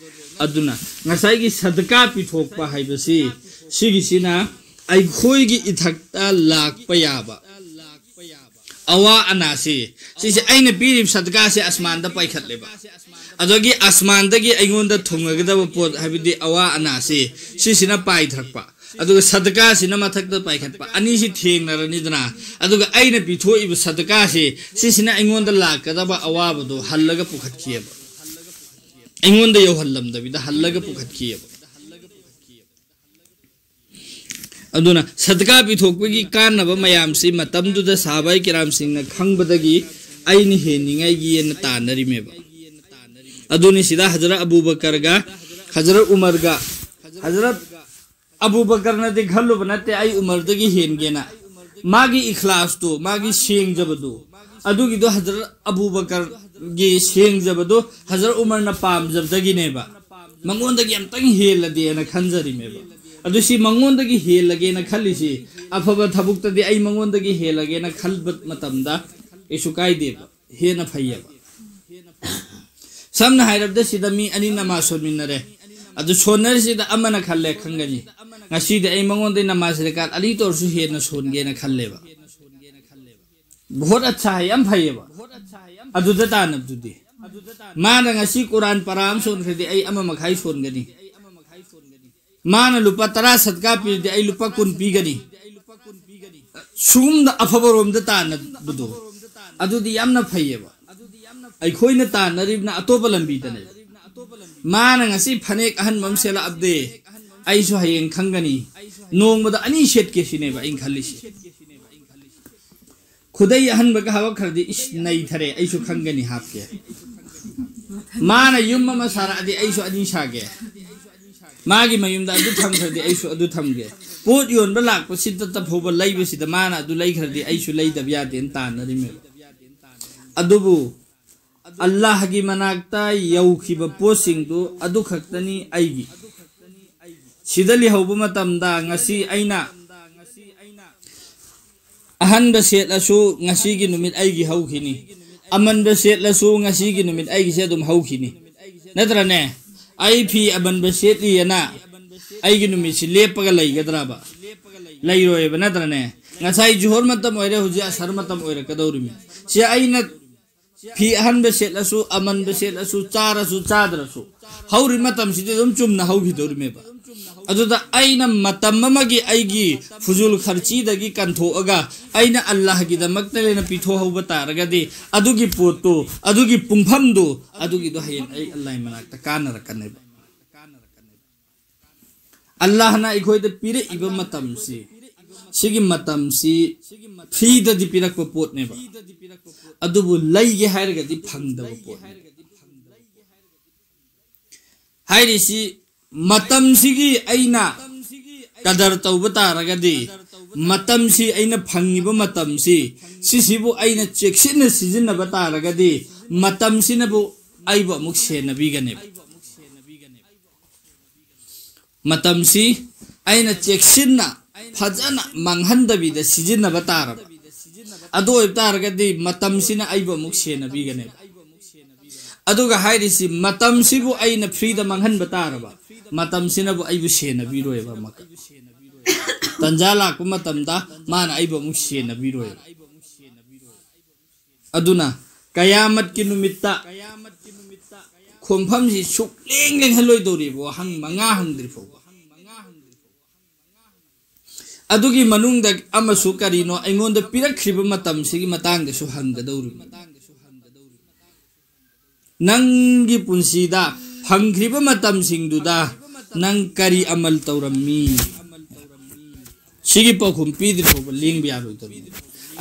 ꯑꯗꯨꯅ ꯉꯁꯥꯏꯒꯤ ꯁꯗꯀꯥ ꯄꯤꯊꯣꯛꯄ ꯍꯥꯏꯕꯁꯤ, ꯁꯤꯒꯤꯁꯤꯅ ꯑꯩꯈꯣꯏꯒꯤ ꯏꯊꯛꯇ ꯂꯥꯛꯄ ꯌꯥꯕ, ꯑꯋꯥ ꯑꯅꯥꯁꯤ, ꯁꯤꯁꯦ ꯑꯩꯅ ꯄꯤꯔꯤꯕ ꯁꯗꯀꯥꯁꯦ ꯑꯁꯃꯥꯟꯗ ꯄꯥꯏꯈꯠꯂꯦꯕ꯫ ꯑꯗꯒꯤ ꯑꯁꯃꯥꯟꯗꯒꯤ ꯑꯩꯉꯣꯟꯗ ꯊꯨꯡꯉꯒꯗꯕ ꯄꯣꯠ, ꯍꯥꯏꯕꯗꯤ ꯑꯋꯥ ꯑꯅꯥꯁꯤ, ꯁꯤꯁꯤꯅ ꯄꯥꯏꯊꯔꯛꯄ, ꯑꯗꯨꯒ ꯁꯗꯀꯥꯁꯤꯅ ꯃꯊꯛꯇ ꯄꯥꯏꯈꯠꯄ, ꯑꯅꯤꯁꯤ ꯊꯦꯡꯅꯔꯅꯤꯗꯅ꯫ ꯑꯗꯨꯒ ꯑꯩꯅ ꯄꯤꯊꯣꯛꯏꯕ ꯁꯗꯀꯥꯁꯤ, ꯁꯤꯁꯤꯅ ꯑꯩꯉꯣꯟꯗ ꯂꯥꯛꯀꯗꯕ ꯑꯋꯥꯕꯗꯣ ꯍꯜꯂꯒ ꯄꯨꯈꯠꯈꯤꯑꯕ, ꯑꯩꯉꯣꯟꯗ ꯌꯧꯍꯜꯂꯝꯗꯕꯤꯗ ꯍꯜꯂꯒ ꯄꯨꯈꯠꯈꯤꯑꯕ꯫ ꯑꯗꯨꯅ ꯁꯗꯀꯥ ꯄꯤꯊꯣꯛꯄꯒꯤ ꯀꯥꯟꯅꯕ ꯃꯌꯥꯝꯁꯤ ꯃꯇꯝꯗꯨꯗ ꯁꯍꯥꯕꯥꯏ ꯀꯤꯔꯥꯝꯁꯤꯡꯅ ꯈꯪꯕꯗꯒꯤ ꯑꯩꯅ ꯍꯦꯟꯅꯤꯡꯉꯥꯏꯒꯤꯅ ꯇꯥꯟꯅꯔꯤꯃꯦꯕ꯫ ꯑꯗꯨꯅꯤ ꯁꯤꯗ ꯍꯖꯔꯠ ꯑꯕꯨ ꯕꯀꯔꯒ, ꯍꯖꯔꯠ ꯎꯃꯔꯒ, ꯍꯖꯔꯠ ꯑꯕꯨ ꯕꯀꯔꯅꯗꯤ ꯈꯜꯂꯨꯕ ꯅꯠꯇꯦ ꯑꯩ ꯎꯃꯔꯗꯒꯤ ꯍꯦꯟꯒꯦꯅ꯫ ꯃꯥꯒꯤ ꯏꯈ꯭ꯂꯥꯁꯇꯨ, ꯃꯥꯒꯤ ꯁꯦꯡꯖꯕꯗꯨ, ꯑꯗꯨꯒꯤꯗꯣ ꯍꯖꯔꯠ ꯑꯕꯨ ꯕꯀꯔꯒꯤ ꯁꯦꯡꯖꯕꯗꯨ ꯍꯖꯔꯠ ꯎꯃꯔꯅ ꯄꯥꯝꯖꯕꯗꯒꯤꯅꯦꯕ꯫ ꯃꯉꯣꯟꯗꯒꯤ ꯑꯝꯇꯪ ꯍꯦꯜꯂꯗꯤꯅ ꯈꯟꯖꯔꯤꯃꯦꯕ꯫ ꯑꯗꯨ ꯁꯤ ꯃꯉꯣꯟꯗꯒꯤ ꯍꯦꯜꯂꯒꯦꯅ ꯈꯜꯂꯤꯁꯤ, ꯑꯐꯕ ꯊꯕꯛꯇꯗꯤ ꯑꯩ ꯃꯉꯣꯟꯗꯒꯤ ꯍꯦꯜꯂꯒꯦꯅ ꯈꯟꯕ ꯃꯇꯝꯗ ꯀꯩꯁꯨ ꯀꯥꯏꯗꯦꯕ, ꯍꯦꯟꯅ ꯐꯩꯌꯦꯕ꯫ ꯁꯝꯅ ꯍꯥꯏꯔꯕꯗ ꯁꯤꯗ ꯃꯤ ꯑꯅꯤ ꯅꯃꯥꯖ ꯁꯣꯟꯃꯤꯟꯅꯔꯦ꯫ ꯑꯗꯨ ꯁꯣꯟꯅꯔꯤꯁꯤꯗ ꯑꯃꯅ ꯈꯜꯂꯦ ꯈꯪꯒꯅꯤ, "ꯉꯁꯤꯗꯤ ꯑꯩ ꯃꯉꯣꯟꯗ ꯅꯃꯥꯖ ꯔꯀꯥꯠ ꯑꯅꯤ ꯇꯧꯔꯁꯨ ꯍꯦꯟꯅ ꯁꯣꯟꯒꯦꯅ ꯈꯜꯂꯦꯕ"꯫ ꯕꯍꯨꯠ ꯑꯠꯁꯥ ꯍꯥꯏ, ꯌꯥꯝ ꯐꯩꯌꯦꯕ꯫ ꯑꯗꯨꯗ ꯇꯥꯟꯅꯕꯗꯨꯗꯤ, ꯃꯥꯅ ꯉꯁꯤ ꯀꯨꯔꯥꯟ ꯄꯔꯥ ꯑꯃ ꯁꯣꯟꯈ꯭ꯔꯗꯤ ꯑꯩ ꯑꯃ ꯃꯈꯥꯏ ꯁꯣꯟꯒꯅꯤ, ꯃꯥꯅ ꯂꯨꯄꯥ ꯇꯔꯥ ꯁꯠꯀꯥ ꯄꯤꯔꯗꯤ ꯑꯩ ꯂꯨꯄꯥ ꯀꯨꯟ ꯄꯤꯒꯅꯤ꯫ ꯁꯨꯝꯗ ꯑꯐꯕꯔꯣꯝꯗ ꯇꯥꯟꯅꯕꯗꯣ, ꯑꯗꯨꯗꯤ ꯌꯥꯝꯅ ꯐꯩꯌꯦꯕ꯫ ꯑꯩꯈꯣꯏꯅ ꯇꯥꯟꯅꯔꯤꯕꯅ ꯑꯇꯣꯞꯄ ꯂꯝꯕꯤꯗꯅꯦꯕ꯫ ꯃꯥꯅ ꯉꯁꯤ ꯐꯅꯦꯛ ꯑꯍꯟꯕ ꯑꯃ ꯁꯦꯠꯂꯛꯑꯕꯗꯤ ꯑꯩꯁꯨ ꯍꯌꯦꯡ ꯈꯪꯒꯅꯤ, ꯅꯣꯡꯃꯗ ꯑꯅꯤ ꯁꯦꯠꯀꯦ ꯁꯤꯅꯦꯕ ꯑꯩꯅ ꯈꯜꯂꯤꯁꯦ꯫ ꯈꯨꯗꯩ ꯑꯍꯟꯕꯒ ꯍꯥꯞꯄꯛꯈ꯭ꯔꯗꯤ, "ꯏꯁ, ꯅꯩꯊꯔꯦ, ꯑꯩꯁꯨ ꯈꯪꯒꯅꯤ, ꯍꯥꯞꯀꯦ"꯫ ꯃꯥꯅ ꯌꯨꯝ ꯑꯃ ꯁꯥꯔꯛꯑꯗꯤ ꯑꯩꯁꯨ ꯑꯅꯤ ꯁꯥꯒꯦ, ꯃꯥꯒꯤ ꯃꯌꯨꯝꯗ ꯑꯗꯨ ꯊꯝꯈ꯭ꯔꯗꯤ ꯑꯩꯁꯨ ꯑꯗꯨ ꯊꯝꯒꯦ꯫ ꯄꯣꯠ ꯌꯣꯟꯕ ꯂꯥꯛꯄꯁꯤꯗ ꯐꯥꯎꯕ ꯂꯩꯕꯁꯤꯗ ꯃꯥꯅ ꯑꯗꯨ ꯂꯩꯈ꯭ꯔꯗꯤ ꯑꯩꯁꯨ ꯂꯩꯗꯕ ꯌꯥꯗꯦꯅ ꯇꯥꯟꯅꯔꯤꯃꯦꯕ꯫ ꯑꯗꯨꯕꯨ ꯑꯜꯂꯥꯍꯒꯤ ꯃꯅꯥꯛꯇ ꯌꯧꯈꯤꯕ ꯄꯣꯠꯁꯤꯡꯗꯨ ꯑꯗꯨ ꯈꯛꯇꯅꯤ ꯑꯩꯒꯤ꯫ ꯁꯤꯗ ꯂꯩꯍꯧꯕ ꯃꯇꯝꯗ ꯉꯁꯤ ꯑꯩꯅ ꯑꯍꯟꯕ ꯁꯦꯠꯂꯁꯨ ꯉꯁꯤꯒꯤ ꯅꯨꯃꯤꯠ ꯑꯩꯒꯤ ꯍꯧꯈꯤꯅꯤ, ꯑꯃꯟꯕ ꯁꯦꯠꯂꯁꯨ ꯉꯁꯤꯒꯤ ꯅꯨꯃꯤꯠ ꯑꯩꯒꯤꯁꯦ ꯑꯗꯨꯝ ꯍꯧꯈꯤꯅꯤ꯫ ꯅꯠꯇ꯭ꯔꯅꯦ? ꯑꯩ ꯐꯤ ꯑꯃꯟꯕ ꯁꯦꯠꯂꯤꯑꯅ ꯑꯩꯒꯤ ꯅꯨꯃꯤꯠꯁꯤ ꯂꯦꯞꯄꯒ ꯂꯩꯒꯗ꯭ꯔꯕ? ꯂꯩꯔꯣꯏꯕ, ꯅꯠꯇ꯭ꯔꯅꯦ? ꯉꯁꯥꯏ ꯖꯨꯍꯣꯔ ꯃꯇꯝ ꯑꯣꯏꯔꯦ, ꯍꯧꯖꯤꯛ ꯑꯁꯔ ꯃꯇꯝ ꯑꯣꯏꯔꯛꯀꯗꯧꯔꯤꯃꯤ꯫ ꯁꯤ ꯑꯩꯅ ꯐꯤ ꯑꯍꯟꯕ ꯁꯦꯠꯂꯁꯨ, ꯑꯃꯟꯕ ꯁꯦꯠꯂꯁꯨ, ꯆꯥꯔꯁꯨ ꯆꯥꯗ꯭ꯔꯁꯨ, ꯍꯧꯔꯤ ꯃꯇꯝꯁꯤꯗꯤ ꯑꯗꯨꯝ ꯆꯨꯝꯅ ꯍꯧꯈꯤꯗꯧꯔꯤꯃꯦꯕ꯫ ꯑꯗꯨꯗ ꯑꯩꯅ ꯃꯇꯝ ꯑꯃꯒꯤ ꯑꯩꯒꯤ ꯐꯨꯖꯨꯜ ꯈꯔꯆꯤꯗꯒꯤ ꯀꯟꯊꯣꯛꯑꯒ ꯑꯩꯅ ꯑꯜꯂꯥꯍꯒꯤꯗꯃꯛꯇ ꯂꯩꯅ ꯄꯤꯊꯣꯛꯍꯧꯕ ꯇꯥꯔꯒꯗꯤ, ꯑꯗꯨꯒꯤ ꯄꯣꯠꯇꯨ, ꯑꯗꯨꯒꯤ ꯄꯨꯡꯐꯝꯗꯨ, ꯑꯗꯨꯒꯤꯗꯣ ꯍꯌꯦꯡ ꯑꯩ ꯑꯜꯂꯥꯍꯒꯤ ꯃꯅꯥꯛꯇ ꯀꯥꯟꯅꯔꯛꯀꯅꯦꯕ꯫ ꯑꯜꯂꯥꯍꯅ ꯑꯩꯈꯣꯏꯗ ꯄꯤꯔꯛꯏꯕ ꯃꯇꯝꯁꯤ, ꯁꯤꯒꯤ ꯃꯇꯝꯁꯤ ꯐ꯭ꯔꯤꯗꯗꯤ ꯄꯤꯔꯛꯄ ꯄꯣꯠꯅꯦꯕ, ꯑꯗꯨꯕꯨ ꯂꯩꯒꯦ ꯍꯥꯏꯔꯒꯗꯤ ꯐꯪꯗꯕ ꯄꯣꯠꯅꯦꯕ꯫ ꯍꯥꯏꯔꯤꯁꯤ, ꯃꯇꯝꯁꯤꯒꯤ ꯑꯩꯅ ꯀꯗꯔ ꯇꯧꯕ ꯇꯥꯔꯒꯗꯤ, ꯃꯇꯝꯁꯤ, ꯑꯩꯅ ꯐꯪꯉꯤꯕ ꯃꯇꯝꯁꯤ, ꯁꯤꯁꯤꯕꯨ ꯑꯩꯅ ꯆꯦꯛꯁꯤꯟꯅ ꯁꯤꯖꯤꯟꯅꯕ ꯇꯥꯔꯒꯗꯤ, ꯃꯇꯝꯁꯤꯅꯕꯨ ꯑꯩꯕꯨ ꯑꯃꯨꯛ ꯁꯦꯟꯅꯕꯤꯒꯅꯦꯕ꯫ ꯃꯇꯝꯁꯤ ꯑꯩꯅ ꯆꯦꯛꯁꯤꯟꯅ, ꯐꯖꯅ ꯃꯥꯡꯍꯟꯗꯕꯤꯗ ꯁꯤꯖꯤꯟꯅꯕ ꯇꯥꯔꯕ, ꯑꯗꯨ ꯑꯣꯏꯕ ꯇꯥꯔꯒꯗꯤ ꯃꯇꯝꯁꯤꯅ ꯑꯩꯕꯨ ꯑꯃꯨꯛ ꯁꯦꯟꯅꯕꯤꯒꯅꯦꯕ꯫ ꯑꯗꯨꯒ ꯍꯥꯏꯔꯤꯁꯤ, ꯃꯇꯝꯁꯤꯕꯨ ꯑꯩꯅ ꯐ꯭ꯔꯤꯗ ꯃꯥꯡꯍꯟꯕ ꯇꯥꯔꯕ, ꯃꯇꯝꯁꯤꯅꯕꯨ ꯑꯩꯕꯨ ꯁꯦꯟꯅꯕꯤꯔꯣꯏꯕ꯫ ꯑꯃꯨꯛꯀ ꯇꯟꯖꯥ ꯂꯥꯛꯄ ꯃꯇꯝꯗ ꯃꯥꯅ ꯑꯩꯕꯨ ꯑꯃꯨꯛ ꯁꯦꯟꯅꯕꯤꯔꯣꯏꯕ꯫ ꯑꯗꯨꯅ ꯀꯌꯥꯃꯠꯀꯤ ꯅꯨꯃꯤꯠꯇ ꯈꯣꯡꯐꯝꯁꯤ ꯁꯨꯛꯂꯦꯡ ꯂꯦꯡꯍꯜꯂꯣꯏꯗꯧꯔꯤꯕ ꯋꯥꯍꯪ ꯃꯉꯥ ꯍꯪꯗ꯭ꯔꯤ ꯐꯥꯎꯕ꯫ ꯑꯗꯨꯒꯤ ꯃꯅꯨꯡꯗ ꯑꯃꯁꯨ ꯀꯔꯤꯅꯣ? ꯑꯩꯉꯣꯟꯗ ꯄꯤꯔꯛꯈ꯭ꯔꯤꯕ ꯃꯇꯝꯁꯤꯒꯤ ꯃꯇꯥꯡꯗꯁꯨ ꯍꯪꯒꯗꯧꯔꯤꯕꯅꯤ꯫ ꯅꯪꯒꯤ ꯄꯨꯟꯁꯤꯗ ꯐꯪꯈ꯭ꯔꯤꯕ ꯃꯇꯝꯁꯤꯡꯗꯨꯗ ꯅꯪ ꯀꯔꯤ ꯑꯃꯜ ꯇꯧꯔꯝꯃꯤ? ꯁꯤꯒꯤ ꯄꯥꯎꯈꯨꯝ ꯄꯤꯗ꯭ꯔꯤ ꯐꯥꯎꯕ ꯂꯦꯡꯕ ꯌꯥꯔꯣꯏꯗꯕꯅꯤ꯫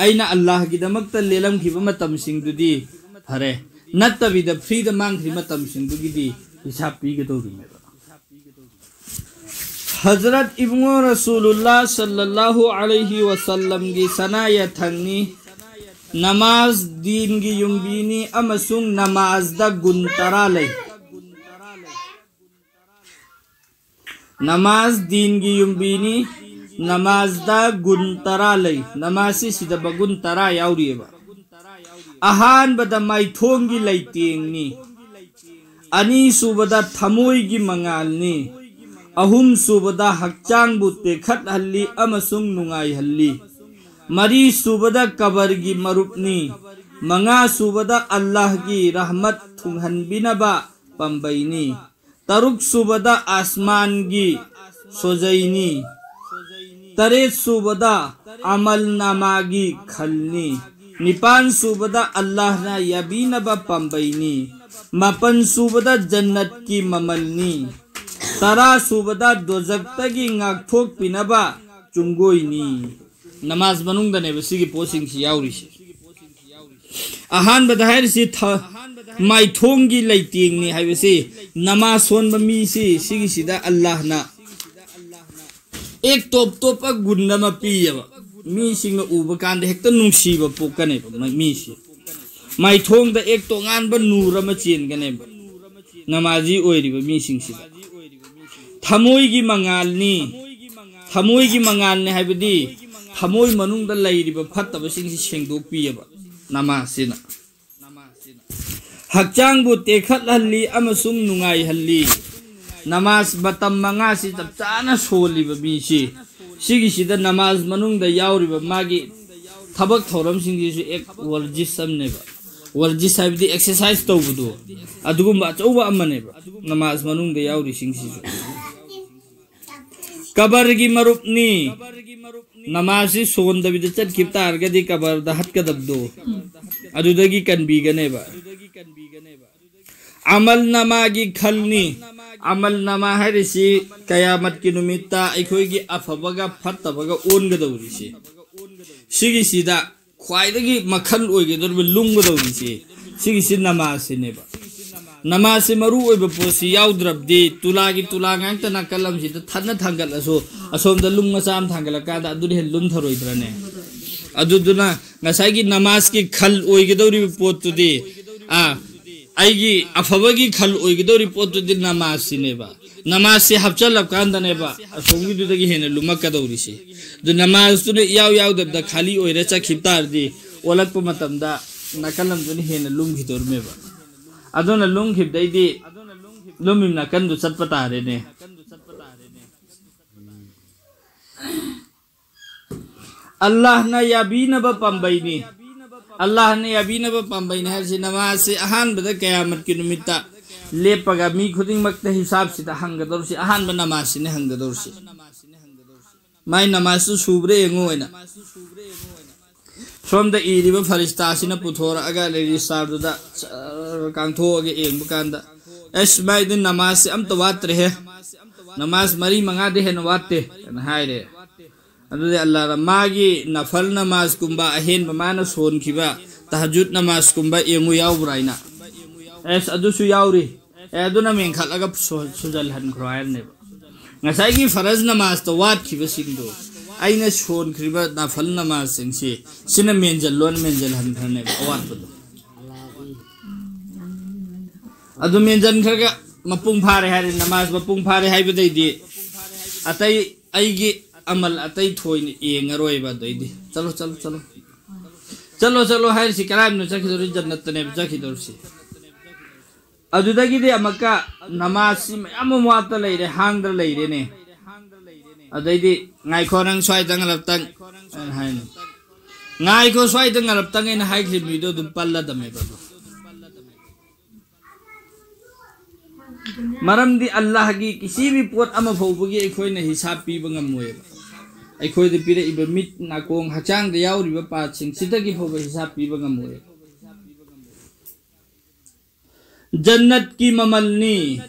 ꯑꯩꯅ ꯑꯜꯂꯥꯍꯒꯤꯗꯃꯛꯇ ꯂꯦꯜꯂꯝꯈꯤꯕ ꯃꯇꯝꯁꯤꯡꯗꯨꯗꯤ ꯐꯔꯦ, ꯅꯠꯇꯕꯤꯗ ꯐ꯭ꯔꯤꯗ ꯃꯥꯡꯈ꯭ꯔꯤ ꯃꯇꯝꯁꯤꯡꯗꯨꯒꯤꯗꯤ ꯍꯤꯁꯥꯕ ꯄꯤꯒꯗꯧꯔꯤꯅꯦꯕ꯫ ꯍꯖꯔꯠ ꯏꯕꯨꯡꯉꯣ ꯔꯁꯨꯂꯨꯜꯂꯥ ꯁꯜꯂꯜꯂꯥꯍꯨ ꯑꯂꯩꯍꯤ ꯋꯁꯜꯂꯝꯒꯤ ꯁꯅꯥ ꯌꯥꯊꯪꯅꯤ, ꯅꯃꯥꯖ ꯗꯤꯟꯒꯤ ꯌꯨꯝꯕꯤꯅꯤ ꯑꯃꯁꯨꯡ ꯅꯃꯥꯖꯗ ꯒꯨꯟ ꯇꯔꯥ ꯂꯩ꯫ ꯅꯃꯥꯖ ꯗꯤꯟꯒꯤ ꯌꯨꯝꯕꯤꯅꯤ, ꯅꯃꯥꯖꯗ ꯒꯨꯟ ꯇꯔꯥ ꯂꯩ꯫ ꯅꯃꯥꯖꯁꯤ ꯁꯤꯗ ꯃꯒꯨꯟ ꯇꯔꯥ ꯌꯥꯎꯔꯤꯑꯕ꯫ ꯑꯍꯥꯟꯕꯗ ꯃꯥꯏꯊꯣꯡꯒꯤ ꯂꯩꯇꯦꯡꯅꯤ, ꯑꯅꯤꯁꯨꯕꯗ ꯊꯃꯣꯏꯒꯤ ꯃꯉꯥꯜꯅꯤ, ꯑꯍꯨꯝꯁꯨꯕꯗ ꯍꯛꯆꯥꯡꯕꯨ ꯇꯦꯛꯈꯠꯍꯜꯂꯤ ꯑꯃꯁꯨꯡ ꯅꯨꯡꯉꯥꯏꯍꯜꯂꯤ, ꯃꯔꯤ ꯁꯨꯕꯗ ꯀꯕꯔꯒꯤ ꯃꯔꯨꯞꯅꯤ꯫ ꯃꯉꯥ ꯁꯨꯕꯗ ꯑꯜꯂꯥꯍꯒꯤ ꯔꯍꯃꯠ ꯊꯨꯡꯍꯟꯕꯤꯅꯕ ꯄꯥꯝꯕꯩꯅꯤ꯫ ꯇꯔꯨꯛ ꯁꯨꯕꯗ ꯑꯁꯃꯥꯟꯒꯤ ꯁꯣꯖꯩꯅꯤ꯫ ꯇꯔꯦꯠ ꯁꯨꯕꯗ ꯑꯃꯜ ꯅꯥꯃꯥꯒꯤ ꯈꯜꯅꯤ꯫ ꯅꯤꯄꯥꯟ ꯁꯨꯕꯗ ꯑꯜꯂꯥꯍꯅ ꯌꯥꯕꯤꯅꯕ ꯄꯥꯝꯕꯩꯅꯤ꯫ ꯃꯥꯄꯟ ꯁꯨꯕꯗ ꯖꯟꯅꯠꯀꯤ ꯃꯃꯜꯅꯤ꯫ ꯇꯔꯥ ꯁꯨꯕꯗ ꯗꯣꯖꯛꯇꯒꯤ ꯉꯥꯛꯊꯣꯛꯄꯤꯅꯕ ꯆꯨꯡꯒꯣꯏꯅꯤ꯫ ꯅꯃꯥꯖ ꯃꯅꯨꯡꯗꯅꯦꯕ ꯁꯤꯒꯤ ꯄꯣꯠꯁꯤꯡꯁꯤ ꯌꯥꯎꯔꯤꯁꯦ꯫ ꯑꯍꯥꯟꯕꯗ ꯍꯥꯏꯔꯤꯁꯤ ꯊ-, ꯃꯥꯏꯊꯣꯡꯒꯤ ꯂꯩꯇꯦꯡꯅꯤ ꯍꯥꯏꯕꯁꯤ, ꯅꯃꯥꯖ ꯁꯣꯟꯕ ꯃꯤꯁꯤ ꯁꯤꯒꯤꯁꯤꯗ ꯑꯜꯂꯥꯍꯅ ꯑꯦꯛ ꯇꯣꯞ ꯇꯣꯞꯄ ꯒꯨꯟ ꯑꯃ ꯄꯤꯌꯦꯕ꯫ ꯃꯤꯁꯤꯡꯅ ꯎꯕ ꯀꯥꯟꯗ ꯍꯦꯛꯇ ꯅꯨꯡꯁꯤꯕ ꯄꯣꯛꯀꯅꯦꯕ ꯃ-, ꯃꯤꯁꯤ꯫ ꯃꯥꯏꯊꯣꯡꯗ ꯑꯦꯛ ꯇꯣꯉꯥꯟꯕ ꯅꯨꯔ ꯑꯃ ꯆꯦꯟꯒꯅꯦꯕ ꯅꯃꯥꯖꯤ ꯑꯣꯏꯔꯤꯕ ꯃꯤꯁꯤꯡꯁꯤꯗ꯫ ꯊꯃꯣꯏꯒꯤ ꯃꯉꯥꯜꯅꯤ꯫ ꯊꯃꯣꯏꯒꯤ ꯃꯉꯥꯜꯅꯤ ꯍꯥꯏꯕꯗꯤ ꯊꯃꯣꯏ ꯃꯅꯨꯡꯗ ꯂꯩꯔꯤꯕ ꯐꯠꯇꯕꯁꯤꯡꯁꯤ ꯁꯦꯡꯗꯣꯛꯄꯤꯑꯕ ꯅꯃꯥꯖꯁꯤꯅ꯫ ꯍꯛꯆꯥꯡꯕꯨ ꯇꯦꯛꯈꯠꯍꯜꯂꯤ ꯑꯃꯁꯨꯡ ꯅꯨꯡꯉꯥꯏꯍꯜꯂꯤ꯫ ꯅꯃꯥꯖ ꯃꯇꯝ ꯃꯉꯥꯁꯤ ꯆꯞ ꯆꯥꯅ ꯁꯣꯜꯂꯤꯕ ꯃꯤꯁꯤ, ꯁꯤꯒꯤꯁꯤꯗ ꯅꯃꯥꯖ ꯃꯅꯨꯡꯗ ꯌꯥꯎꯔꯤꯕ ꯃꯥꯒꯤ ꯊꯕꯛ ꯊꯧꯔꯝꯁꯤꯡꯁꯤꯁꯨ ꯑꯦꯛ ꯋꯔꯖꯤꯁ ꯑꯃꯅꯦꯕ꯫ ꯋꯔꯖꯤꯁ ꯍꯥꯏꯕꯗꯤ ꯑꯦꯛꯁꯔꯁꯥꯏꯁ ꯇꯧꯕꯗꯣ, ꯑꯗꯨꯒꯨꯝꯕ ꯑꯆꯧꯕ ꯑꯃꯅꯦꯕ ꯅꯃꯥꯖ ꯃꯅꯨꯡꯗ ꯌꯥꯎꯔꯤꯁꯤꯡꯁꯤꯁꯨ꯫ ꯀꯕꯔꯒꯤ ꯃꯔꯨꯞꯅꯤ꯫ ꯅꯃꯥꯖꯁꯤ ꯁꯣꯟꯗꯕꯤꯗ ꯆꯠꯈꯤꯕ ꯇꯥꯔꯒꯗꯤ ꯀꯕꯔꯗ ꯍꯠꯀꯗꯕꯗꯣ ꯑꯗꯨꯗꯒꯤ ꯀꯟꯕꯤꯒꯅꯦꯕ꯫ ꯑꯃꯜ ꯅꯃꯥꯒꯤ ꯈꯜꯅꯤ꯫ ꯑꯃꯜ ꯅꯃꯥ ꯍꯥꯏꯔꯤꯁꯤ ꯀꯌꯥꯃꯠꯀꯤ ꯅꯨꯃꯤꯠꯇ ꯑꯩꯈꯣꯏꯒꯤ ꯑꯐꯕꯒ ꯐꯠꯇꯕꯒ ꯑꯣꯟꯒꯗꯧꯔꯤꯁꯦ, ꯁꯤꯒꯤꯁꯤꯗ ꯈ꯭ꯋꯥꯏꯗꯒꯤ ꯃꯈꯜ ꯑꯣꯏꯒꯗꯧꯔꯤꯕ ꯂꯨꯝꯒꯗꯧꯔꯤꯁꯦ, ꯁꯤꯒꯤꯁꯤ ꯅꯃꯥꯖꯁꯤꯅꯦꯕ꯫ ꯅꯃꯥꯖꯁꯤ ꯃꯔꯨ ꯑꯣꯏꯕ ꯄꯣꯠꯁꯤ ꯌꯥꯎꯗ꯭ꯔꯕꯗꯤ ꯇꯨꯂꯥꯒꯤ ꯇꯨꯂꯥ ꯉꯥꯛꯇ ꯅꯥꯀꯜ ꯑꯃꯁꯤꯗ ꯊꯟꯅ ꯊꯥꯡꯒꯠꯂꯁꯨ ꯑꯁꯣꯝꯗ ꯂꯨꯝ ꯃꯆꯥ ꯑꯃ ꯊꯥꯡꯒꯠꯂꯀꯥꯟꯗ ꯑꯗꯨꯅ ꯍꯦꯟꯅ ꯂꯨꯝꯊꯔꯣꯏꯗ꯭ꯔꯅꯦ? ꯑꯗꯨꯗꯨꯅ ꯉꯁꯥꯏꯒꯤ ꯅꯃꯥꯖꯀꯤ ꯈꯜ ꯑꯣꯏꯒꯗꯧꯔꯤꯕ ꯄꯣꯠꯇꯨꯗꯤ, ꯑꯥ, ꯑꯩꯒꯤ ꯑꯐꯕꯒꯤ ꯈꯜ ꯑꯣꯏꯒꯗꯧꯔꯤꯕ ꯄꯣꯠꯇꯨꯗꯤ ꯅꯃꯥꯖꯁꯤꯅꯦꯕ꯫ ꯅꯃꯥꯖꯁꯤ ꯍꯥꯞꯆꯜꯂꯀꯥꯟꯗꯅꯦꯕ ꯑꯁꯣꯝꯒꯤꯗꯨꯗꯒꯤ ꯍꯦꯟꯅ ꯂꯨꯝꯃꯛꯀꯗꯧꯔꯤꯁꯦ꯫ ꯑꯗꯨ ꯅꯃꯥꯖꯇꯨꯅ ꯏꯌꯥꯎ ꯌꯥꯎꯗꯕꯗ ꯈꯥꯂꯤ ꯑꯣꯏꯔ ꯆꯠꯈꯤꯕ ꯇꯥꯔꯗꯤ ꯑꯣꯜꯂꯛꯄ ꯃꯇꯝꯗ ꯅꯥꯀꯜ ꯑꯃꯗꯨꯅ ꯍꯦꯟꯅ ꯂꯨꯝꯈꯤꯗꯧꯔꯤꯃꯦꯕ꯫ ꯑꯗꯨꯅ ꯂꯨꯝꯈꯤꯕꯗꯩꯗꯤ ꯂꯨꯝꯃꯤꯕ ꯅꯥꯀꯟꯗꯨ ꯆꯠꯄ ꯇꯥꯔꯦꯅꯦ꯫ ꯑꯜꯂꯥꯍꯅ ꯌꯥꯕꯤꯅꯕ ꯄꯥꯝꯕꯩꯅꯤ꯫ ꯑꯜꯂꯥꯍꯅ ꯌꯥꯕꯤꯅꯕ ꯄꯥꯝꯕꯩꯅꯤ ꯍꯥꯏꯔꯤꯁꯤ, ꯅꯃꯥꯖꯁꯤ ꯑꯍꯥꯟꯕꯗ ꯀꯌꯥꯃꯠꯀꯤ ꯅꯨꯃꯤꯠꯇ ꯂꯦꯞꯄꯒ ꯃꯤ ꯈꯨꯗꯤꯡꯃꯛꯇ ꯍꯤꯁꯥꯕꯁꯤꯗ ꯍꯪꯒꯗꯧꯔꯤꯁꯤ, ꯑꯍꯥꯟꯕ ꯅꯃꯥꯖꯁꯤꯅ ꯍꯪꯒꯗꯧꯔꯤꯁꯤ꯫ ꯃꯥꯏ ꯅꯃꯥꯖꯇꯨ ꯁꯨꯕ꯭ꯔꯥ ꯌꯦꯡꯉꯨ ꯑꯣꯏꯅ꯫ ꯁꯣꯝꯗ ꯏꯔꯤꯕ ꯐꯔꯤꯁꯇꯥꯁꯤꯅ ꯄꯨꯊꯣꯔꯛꯑꯒ ꯔꯦꯖꯤꯁꯇꯥꯔꯗꯨꯗ ꯆꯔ ꯀꯥꯡꯊꯣꯛꯑꯒ ꯌꯦꯡꯕ ꯀꯥꯟꯗ, "ꯑꯁ, ꯃꯥꯏꯗꯤ ꯅꯃꯥꯖꯁꯤ ꯑꯝꯇ ꯋꯥꯠꯇ꯭ꯔꯦꯍꯦ, ꯅꯃꯥꯖ ꯃꯔꯤ ꯃꯉꯥꯗꯤ ꯍꯦꯟꯅ ꯋꯥꯠꯇꯦ" ꯍꯥꯏꯅ ꯍꯥꯏꯔꯦ꯫ ꯑꯗꯨꯗꯤ ꯑꯜꯂꯥꯍꯅ ꯃꯥꯒꯤ ꯅꯐꯜ ꯅꯃꯥꯖꯀꯨꯝꯕ, ꯑꯍꯦꯟꯕ ꯃꯥꯅ ꯁꯣꯟꯈꯤꯕ ꯇꯍꯖꯨꯗ ꯅꯃꯥꯖꯀꯨꯝꯕ ꯌꯦꯡꯉꯨ ꯌꯥꯎꯕ꯭ꯔꯥ ꯍꯥꯏꯅ, "ꯑꯦꯁ, ꯑꯗꯨꯁꯨ ꯌꯥꯎꯔꯤ꯫ ꯑꯦ, ꯑꯗꯨꯅ ꯃꯦꯟꯈꯠꯂꯒ ꯁꯨ-, ꯁꯨꯖꯜꯍꯟꯈ꯭ꯔꯣ" ꯍꯥꯏꯔꯅꯦꯕ꯫ ꯉꯁꯥꯏꯒꯤ ꯐꯔꯖ ꯅꯃꯥꯖꯇ ꯋꯥꯠꯈꯤꯕꯁꯤꯡꯗꯣ, ꯑꯩꯅ ꯁꯣꯟꯈ꯭ꯔꯤꯕ ꯅꯐꯜ ꯅꯃꯥꯖꯁꯤꯡꯁꯤ, ꯁꯤꯅ ꯃꯦꯟꯖꯜꯂꯣꯅ ꯃꯦꯟꯖꯜꯍꯟꯈ꯭ꯔꯅꯦꯕ ꯑꯋꯥꯠꯄꯗꯣ꯫ ꯑꯗꯨ ꯃꯦꯟꯖꯟꯈ꯭ꯔꯒ ꯃꯄꯨꯡ ꯐꯥꯔꯦ ꯍꯥꯏꯔꯦ, ꯅꯃꯥꯖ ꯃꯄꯨꯡ ꯐꯥꯔꯦ ꯍꯥꯏꯕꯗꯩꯗꯤ ꯑꯇꯩ ꯑꯩꯒꯤ ꯑꯃꯜ ꯑꯇꯩ ꯊꯣꯏꯅ ꯌꯦꯡꯉꯔꯣꯏꯕ꯫ ꯑꯗꯩꯗꯤ, "ꯆꯠꯂꯣ, ꯆꯠꯂꯣ, ꯆꯠꯂꯣ, ꯆꯠꯂꯣ, ꯆꯠꯂꯣ" ꯍꯥꯏꯔꯤꯁꯤ ꯀꯗꯥꯏꯅꯣ ꯆꯠꯈꯤꯗꯧꯔꯤ? ꯖꯟꯅꯠꯇꯅꯦꯕ ꯆꯠꯈꯤꯗꯧꯔꯤꯁꯤ꯫ ꯑꯗꯨꯗꯒꯤꯗꯤ ꯑꯃꯨꯛꯀ ꯅꯃꯥꯖꯁꯤ ꯃꯌꯥꯝ ꯑꯃ ꯋꯥꯠꯇ ꯂꯩꯔꯦ, ꯍꯥꯡꯗ ꯂꯩꯔꯦꯅꯦ꯫ ꯑꯗꯩꯗꯤ, "ꯉꯥꯏꯈꯣ, ꯅꯪ ꯁ꯭ꯋꯥꯏꯗ ꯉꯔꯞꯇꯪ" ꯍꯥꯏꯅ ꯍꯥꯏꯅꯤ꯫ "ꯉꯥꯏꯈꯣ, ꯁ꯭ꯋꯥꯏꯗ ꯉꯔꯞꯇꯪ" ꯍꯥꯏꯅ ꯍꯥꯏꯈ꯭ꯔꯤꯕ ꯃꯤꯗꯣ ꯑꯗꯨꯝ ꯄꯜꯂꯗꯝꯃꯦꯕ ꯑꯗꯣ꯫ ꯃꯔꯝꯗꯤ ꯑꯜꯂꯥꯍꯒꯤ ꯀꯤꯁꯤꯕꯤ ꯄꯣꯠ ꯑꯃ ꯐꯥꯎꯕꯒꯤ ꯑꯩꯈꯣꯏꯅ ꯍꯤꯁꯥꯕ ꯄꯤꯕ ꯉꯝꯃꯣꯏꯕ꯫ ꯑꯩꯈꯣꯏꯗ ꯄꯤꯔꯛꯏꯕ ꯃꯤꯠ, ꯅꯥꯀꯣꯡ, ꯍꯛꯆꯥꯡꯗ ꯌꯥꯎꯔꯤꯕ ꯄꯥꯔꯠꯁꯤꯡ ꯁꯤꯗꯒꯤ ꯐꯥꯎꯕ ꯍꯤꯁꯥꯕ ꯄꯤꯕ ꯉꯝꯃꯣꯏꯕ꯫ ꯖꯟꯅꯠꯀꯤ ꯃꯃꯜꯅꯤ,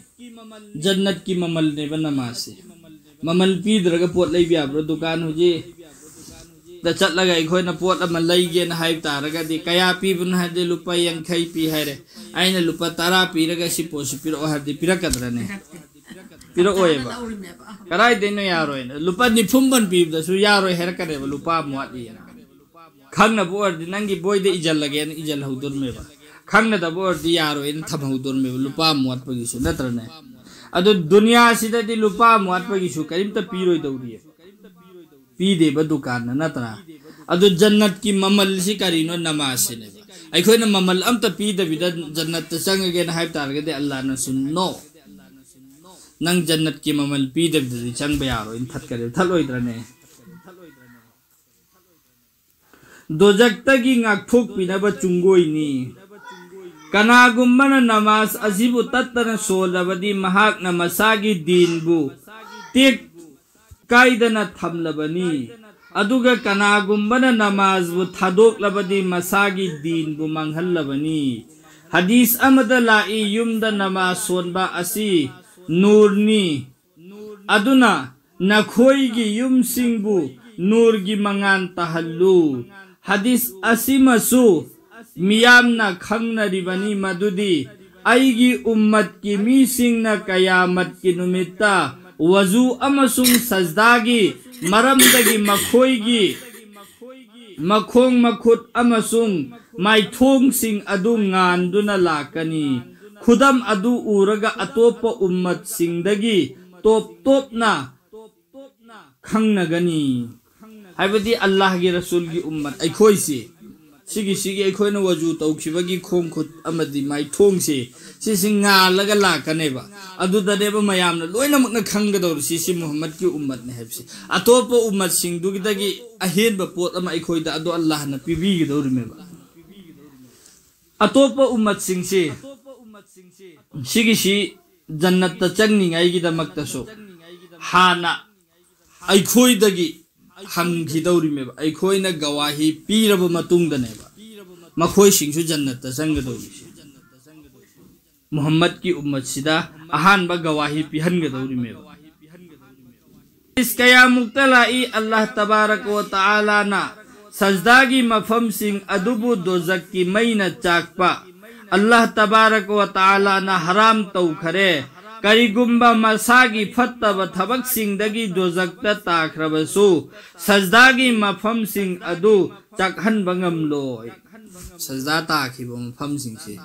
ꯖꯟꯅꯠꯀꯤ ꯃꯃꯜꯅꯦꯕ ꯅꯃꯥꯖꯁꯦ꯫ ꯃꯃꯜ ꯄꯤꯗ꯭ꯔꯒ ꯄꯣꯠ ꯂꯩꯕ ꯌꯥꯕ꯭ꯔꯣ? ꯗꯨꯀꯥꯟ ꯍꯧꯖꯤꯛ ꯗ ꯆꯠꯂꯒ ꯑꯩꯈꯣꯏꯅ ꯄꯣꯠ ꯑꯃ ꯂꯩꯒꯦꯅ ꯍꯥꯏꯕ ꯇꯥꯔꯒꯗꯤ, "ꯀꯌꯥ ꯄꯤꯕꯅꯣ?" ꯍꯥꯏꯔꯗꯤ, "ꯂꯨꯄꯥ ꯌꯥꯡꯈꯩ ꯄꯤ" ꯍꯥꯏꯔꯦ꯫ ꯑꯩꯅ "ꯂꯨꯄꯥ ꯇꯔꯥ ꯄꯤꯔꯒ ꯁꯤ ꯄꯣꯠꯁꯤ ꯄꯤꯔꯛꯑꯣ" ꯍꯥꯏꯔꯗꯤ ꯄꯤꯔꯛꯀꯗ꯭ꯔꯅꯦ? ꯄꯤꯔꯛꯑꯣꯏꯕ꯫ ꯀꯗꯥꯏꯗꯩꯅꯣ ꯌꯥꯔꯣꯏꯅ? ꯂꯨꯄꯥ ꯅꯤꯐꯨ ꯃꯟ ꯄꯤꯕꯗꯁꯨ ꯌꯥꯔꯣꯏ ꯍꯥꯏꯔꯛꯀꯅꯦꯕ, ꯂꯨꯄꯥ ꯑꯃ ꯋꯥꯠꯂꯤꯅ꯫ ꯈꯪꯅꯕ ꯑꯣꯏꯔꯗꯤ ꯅꯪꯒꯤ ꯕꯣꯏꯗ ꯏꯖꯜꯂꯒꯦꯅ ꯏꯖꯜꯍꯧꯗꯣꯔꯝꯃꯦꯕ꯫ ꯈꯪꯅꯗꯕ ꯑꯣꯏꯔꯗꯤ ꯌꯥꯔꯣꯏꯅ ꯊꯝꯍꯧꯗꯣꯔꯝꯃꯦꯕ, ꯂꯨꯄꯥ ꯑꯃ ꯋꯥꯠꯄꯒꯤꯁꯨ, ꯅꯠꯇ꯭ꯔꯅꯦ? ꯑꯗꯨ ꯗꯨꯅꯤꯌꯥꯁꯤꯗꯗꯤ ꯂꯨꯄꯥ ꯑꯃ ꯋꯥꯠꯄꯒꯤꯁꯨ ꯀꯔꯤꯝꯇ ꯄꯤꯔꯣꯏꯗꯧꯔꯤ꯫ ꯄꯤꯗꯦꯕ ꯗꯨꯀꯥꯟꯗ, ꯅꯠꯇ꯭ꯔꯥ? ꯑꯗꯨ ꯖꯟꯅꯠꯀꯤ ꯃꯃꯜꯁꯤ ꯀꯔꯤꯅꯣ? ꯅꯃꯥꯖꯁꯤꯅꯦꯕ꯫ ꯑꯩꯈꯣꯏꯅ ꯃꯃꯜ ꯑꯝꯇ ꯄꯤꯗꯕꯤꯗ ꯖꯟꯅꯠꯇ ꯆꯪꯉꯒꯦꯅ ꯍꯥꯏꯕ ꯇꯥꯔꯒꯗꯤ ꯑꯜꯂꯥꯅꯁꯨ "No, ꯅꯪ ꯖꯟꯅꯠꯀꯤ ꯃꯃꯜ ꯄꯤꯗꯕꯤꯗꯗꯤ ꯆꯪꯕ ꯌꯥꯔꯣꯏꯅ" ꯊꯠꯀꯅꯦꯕ, ꯊꯠꯂꯣꯏꯗ꯭ꯔꯅꯦ? ꯗꯣꯖꯛꯇꯒꯤ ꯉꯥꯛꯊꯣꯛꯄꯤꯅꯕ ꯆꯨꯡꯒꯣꯏꯅꯤ꯫ ꯀꯅꯥꯒꯨꯝꯕꯅ ꯅꯃꯥꯖ ꯑꯁꯤꯕꯨ ꯇꯠꯇꯅ ꯁꯣꯜꯂꯕꯗꯤ ꯃꯍꯥꯛꯅ ꯃꯁꯥꯒꯤ ꯗꯤꯟꯕꯨ ꯇꯦꯛ ꯀꯥꯏꯗꯅ ꯊꯝꯂꯕꯅꯤ꯫ ꯑꯗꯨꯒ ꯀꯅꯥꯒꯨꯝꯕꯅ ꯅꯃꯥꯖꯕꯨ ꯊꯥꯗꯣꯛꯂꯕꯗꯤ ꯃꯁꯥꯒꯤ ꯗꯤꯟꯕꯨ ꯃꯥꯡꯍꯜꯂꯕꯅꯤ꯫ ꯍꯗꯤꯁ ꯑꯃꯗ ꯂꯥꯛꯏ, ꯌꯨꯝꯗ ꯅꯃꯥꯖ ꯁꯣꯟꯕ ꯑꯁꯤ ꯅꯨꯔꯅꯤ꯫ ꯑꯗꯨꯅ ꯅꯈꯣꯏꯒꯤ ꯌꯨꯝꯁꯤꯡꯕꯨ ꯅꯨꯔꯒꯤ ꯃꯉꯥꯜ ꯇꯥꯍꯜꯂꯨ꯫ ꯍꯗꯤꯁ ꯑꯁꯤꯃꯁꯨ ꯃꯤꯌꯥꯝꯅ ꯈꯪꯅꯔꯤꯕꯅꯤ, ꯃꯗꯨꯗꯤ ꯑꯩꯒꯤ ꯎꯝꯃꯠꯀꯤ ꯃꯤꯁꯤꯡꯅ ꯀꯌꯥꯃꯠꯀꯤ ꯅꯨꯃꯤꯠꯇ ꯋꯖꯨ ꯑꯃꯁꯨꯡ ꯁꯖꯗꯥꯒꯤ ꯃꯔꯝꯗꯒꯤ ꯃꯈꯣꯏꯒꯤ ꯃꯈꯣꯡ ꯃꯈꯨꯠ ꯑꯃꯁꯨꯡ ꯃꯥꯏꯊꯣꯡꯁꯤꯡ ꯑꯗꯨ ꯉꯥꯟꯗꯨꯅ ꯂꯥꯛꯀꯅꯤ꯫ ꯈꯨꯗꯝ ꯑꯗꯨ ꯎꯔꯒ ꯑꯇꯣꯞꯄ ꯎꯝꯃꯠꯁꯤꯡꯗꯒꯤ ꯇꯣꯞ ꯇꯣꯞꯅ ꯈꯪꯅꯒꯅꯤ꯫ ꯍꯥꯏꯕꯗꯤ ꯑꯜꯂꯥꯍꯒꯤ ꯔꯁꯨꯜꯒꯤ ꯎꯝꯃꯠ ꯑꯩꯈꯣꯏꯁꯤ, ꯁꯤꯒꯤ ꯁꯤꯒꯤ ꯑꯩꯈꯣꯏꯅ ꯋꯖꯨ ꯇꯧꯈꯤꯕꯒꯤ ꯈꯣꯡ ꯈꯨꯠ ꯑꯃꯗꯤ ꯃꯥꯏꯊꯣꯡꯁꯦ, ꯁꯤꯁꯤ ꯉꯥꯜꯂꯒ ꯂꯥꯛꯀꯅꯦꯕ꯫ ꯑꯗꯨꯗꯅꯦꯕ ꯃꯌꯥꯝꯅ ꯂꯣꯏꯅꯃꯛꯅ ꯈꯪꯒꯗꯧꯔꯤꯁꯤ, ꯁꯤ ꯃꯨꯍꯝꯃꯗꯀꯤ ꯎꯝꯃꯠꯅꯦ ꯍꯥꯏꯕꯁꯦ꯫ ꯑꯇꯣꯞꯄ ꯎꯝꯃꯠꯁꯤꯡꯗꯨꯒꯤꯗꯒꯤ ꯑꯍꯦꯟꯕ ꯄꯣꯠ ꯑꯃ ꯑꯩꯈꯣꯏꯗ ꯑꯗꯣ ꯑꯜꯂꯥꯍꯅ ꯄꯤꯕꯤꯒꯗꯧꯔꯤꯃꯦꯕ꯫ ꯑꯇꯣꯞꯄ ꯎꯝꯃꯠꯁꯤꯡꯁꯤ ꯁꯤꯒꯤꯁꯤ ꯖꯟꯅꯠꯇ ꯆꯪꯅꯤꯡꯉꯥꯏꯒꯤꯗꯃꯛꯇꯁꯨ ꯍꯥꯟꯅ ꯑꯩꯈꯣꯏꯗꯒꯤ ꯍꯪꯈꯤꯗꯧꯔꯤꯃꯦꯕ꯫ ꯑꯩꯈꯣꯏꯅ ꯒꯋꯥꯍꯤ ꯄꯤꯔꯕ ꯃꯇꯨꯡꯗꯅꯦꯕ ꯃꯈꯣꯏꯁꯤꯡꯁꯨ ꯖꯟꯅꯠꯇ ꯆꯪꯒꯗꯧꯔꯤꯁꯦ꯫ ꯃꯨꯍꯝꯃꯗꯀꯤ ꯎꯝꯃꯠꯁꯤꯗ ꯑꯍꯥꯟꯕ ꯒꯋꯥꯍꯤ ꯄꯤꯍꯟꯒꯗꯧꯔꯤꯃꯦꯕ꯫ ꯍꯗꯤꯁ ꯀꯌꯥꯃꯨꯛꯇ ꯂꯥꯛꯏ, ꯑꯜꯂꯥꯍ ꯇꯕꯥꯔꯛ ꯋ ꯇꯥꯂꯥꯅ ꯁꯖꯗꯥꯒꯤ ꯃꯐꯝꯁꯤꯡ ꯑꯗꯨꯕꯨ ꯗꯣꯖꯛꯀꯤ ꯃꯩꯅ ꯆꯥꯛꯄ꯫ ꯑꯜꯂꯥꯍ ꯇꯕꯥꯔꯛ ꯋ ꯇꯥꯂꯥꯅ ꯍꯔꯥꯝ ꯇꯧꯈꯔꯦ꯫ ꯀꯔꯤꯒꯨꯝꯕ ꯃꯁꯥꯒꯤ ꯐꯠꯇꯕ ꯊꯕꯛꯁꯤꯡꯗꯒꯤ ꯗꯣꯖꯛꯇ ꯇꯥꯈ꯭ꯔꯕꯁꯨ, ꯁꯖꯗꯥꯒꯤ ꯃꯐꯝꯁꯤꯡ ꯑꯗꯨ ꯆꯥꯛꯍꯟꯕ ꯉꯝꯂꯣꯏ꯫ ꯁꯖꯗꯥ ꯇꯥꯈꯤꯕ ꯃꯐꯝꯁꯤꯡꯁꯦ,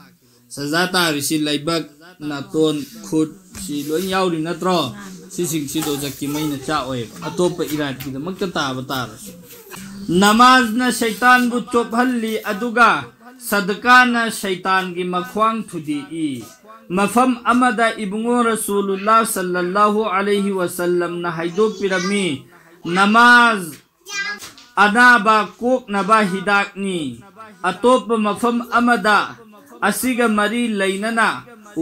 ꯁꯖꯗꯥ ꯇꯥꯔꯤꯁꯤ ꯂꯩꯕꯛ, ꯅꯥꯇꯣꯟ, ꯈꯨꯠ, ꯁꯤ ꯂꯣꯏ ꯌꯥꯎꯔꯤ ꯅꯠꯇ꯭ꯔꯣ? ꯁꯤꯁꯤꯡꯁꯤ ꯗꯣꯖꯛꯀꯤ ꯃꯩꯅ ꯆꯥꯛꯑꯣꯏꯕ, ꯑꯇꯣꯞꯄ ꯏꯔꯥꯠꯀꯤꯗꯃꯛꯇ ꯇꯥꯕ ꯇꯥꯔꯁꯨ꯫ ꯅꯃꯥꯖꯅ ꯁꯩꯇꯥꯟꯕꯨ ꯆꯣꯞꯍꯜꯂꯤ, ꯑꯗꯨꯒ ꯁꯗꯀꯥꯅ ꯁꯩꯇꯥꯟꯒꯤ ꯃꯈ꯭ꯋꯥꯡ ꯊꯨꯗꯦꯛꯏ꯫ ꯃꯐꯝ ꯑꯃꯗ ꯏꯕꯨꯡꯉꯣ ꯔꯁꯨꯂꯨꯜꯂꯥꯍ ꯁꯜꯂꯜꯂꯥꯍꯨ ꯑꯂꯩꯍꯤ ꯋꯁꯜꯂꯝꯅ ꯍꯥꯏꯗꯣꯛꯄꯤꯔꯝꯃꯤ, ꯅꯃꯥꯖ ꯑꯅꯥꯕ ꯀꯣꯛꯅꯕ ꯍꯤꯗꯥꯛꯅꯤ꯫ ꯑꯇꯣꯞꯄ ꯃꯐꯝ ꯑꯃꯗ ꯑꯁꯤꯒ ꯃꯔꯤ ꯂꯩꯅꯅ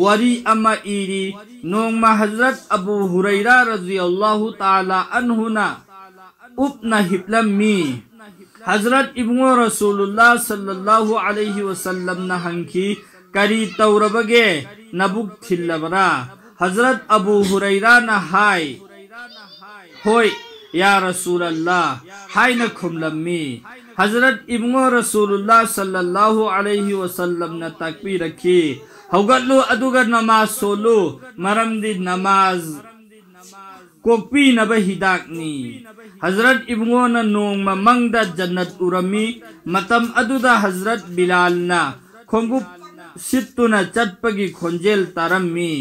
ꯋꯥꯔꯤ ꯑꯃ ꯏꯔꯤ꯫ ꯅꯣꯡꯃ ꯍꯖꯔꯠ ꯑꯕꯨ ꯍꯨꯔꯩꯔꯥ ꯔꯖꯤꯌꯜꯂꯥꯍꯨ ꯇꯥꯂꯥ ꯑꯟꯍꯨꯅ ꯎꯞꯅ ꯍꯤꯞꯂꯝꯃꯤ꯫ ꯍꯖꯔꯠ ꯏꯕꯨꯡꯉꯣ ꯔꯁꯨꯂꯨꯜꯂꯥ ꯁꯜꯂꯜꯂꯥꯍꯨ ꯑꯂꯩꯍꯤ ꯋꯁꯜꯂꯝꯅ ꯍꯪꯈꯤ, "ꯀꯔꯤ ꯇꯧꯔꯕꯒꯦ? ꯅꯕꯨꯛ ꯊꯤꯜꯂꯕꯔꯥ?" ꯍꯖꯔꯠ ꯑꯕꯨ ꯍꯨꯔꯩꯔꯥꯅ ꯍꯥꯏ, "ꯍꯣꯏ, ꯌꯥ ꯔꯁꯨꯂꯜꯂꯥ" ꯍꯥꯏꯅ ꯈꯨꯝꯂꯝꯃꯤ꯫ ꯍꯖꯔꯠ ꯏꯕꯨꯡꯉꯣ ꯔꯁꯨꯂꯨꯜꯂꯥ ꯁꯜꯂꯜꯂꯥꯍꯨ ꯑꯂꯩꯍꯤ ꯋꯁꯜꯂꯝꯅ ꯇꯥꯛꯄꯤꯔꯛꯈꯤ, "ꯍꯧꯒꯠꯂꯨ ꯑꯗꯨꯒ ꯅꯃꯥꯖ ꯁꯣꯜꯂꯨ, ꯃꯔꯝꯗꯤ ꯅꯃꯥꯖ ꯀꯣꯛꯄꯤꯅꯕ ꯍꯤꯗꯥꯛꯅꯤ"꯫ ꯍꯖꯔꯠ ꯏꯕꯨꯡꯉꯣꯅ ꯅꯣꯡꯃ ꯃꯪꯗ ꯖꯟꯅꯠ ꯎꯔꯝꯃꯤ꯫ ꯃꯇꯝ ꯑꯗꯨꯗ ꯍꯖꯔꯠ ꯕꯤꯂꯥꯜꯅ ꯈꯣꯡꯎꯞ ꯁꯤꯠꯇꯨꯅ ꯆꯠꯄꯒꯤ ꯈꯣꯟꯖꯦꯜ ꯇꯥꯔꯝꯃꯤ꯫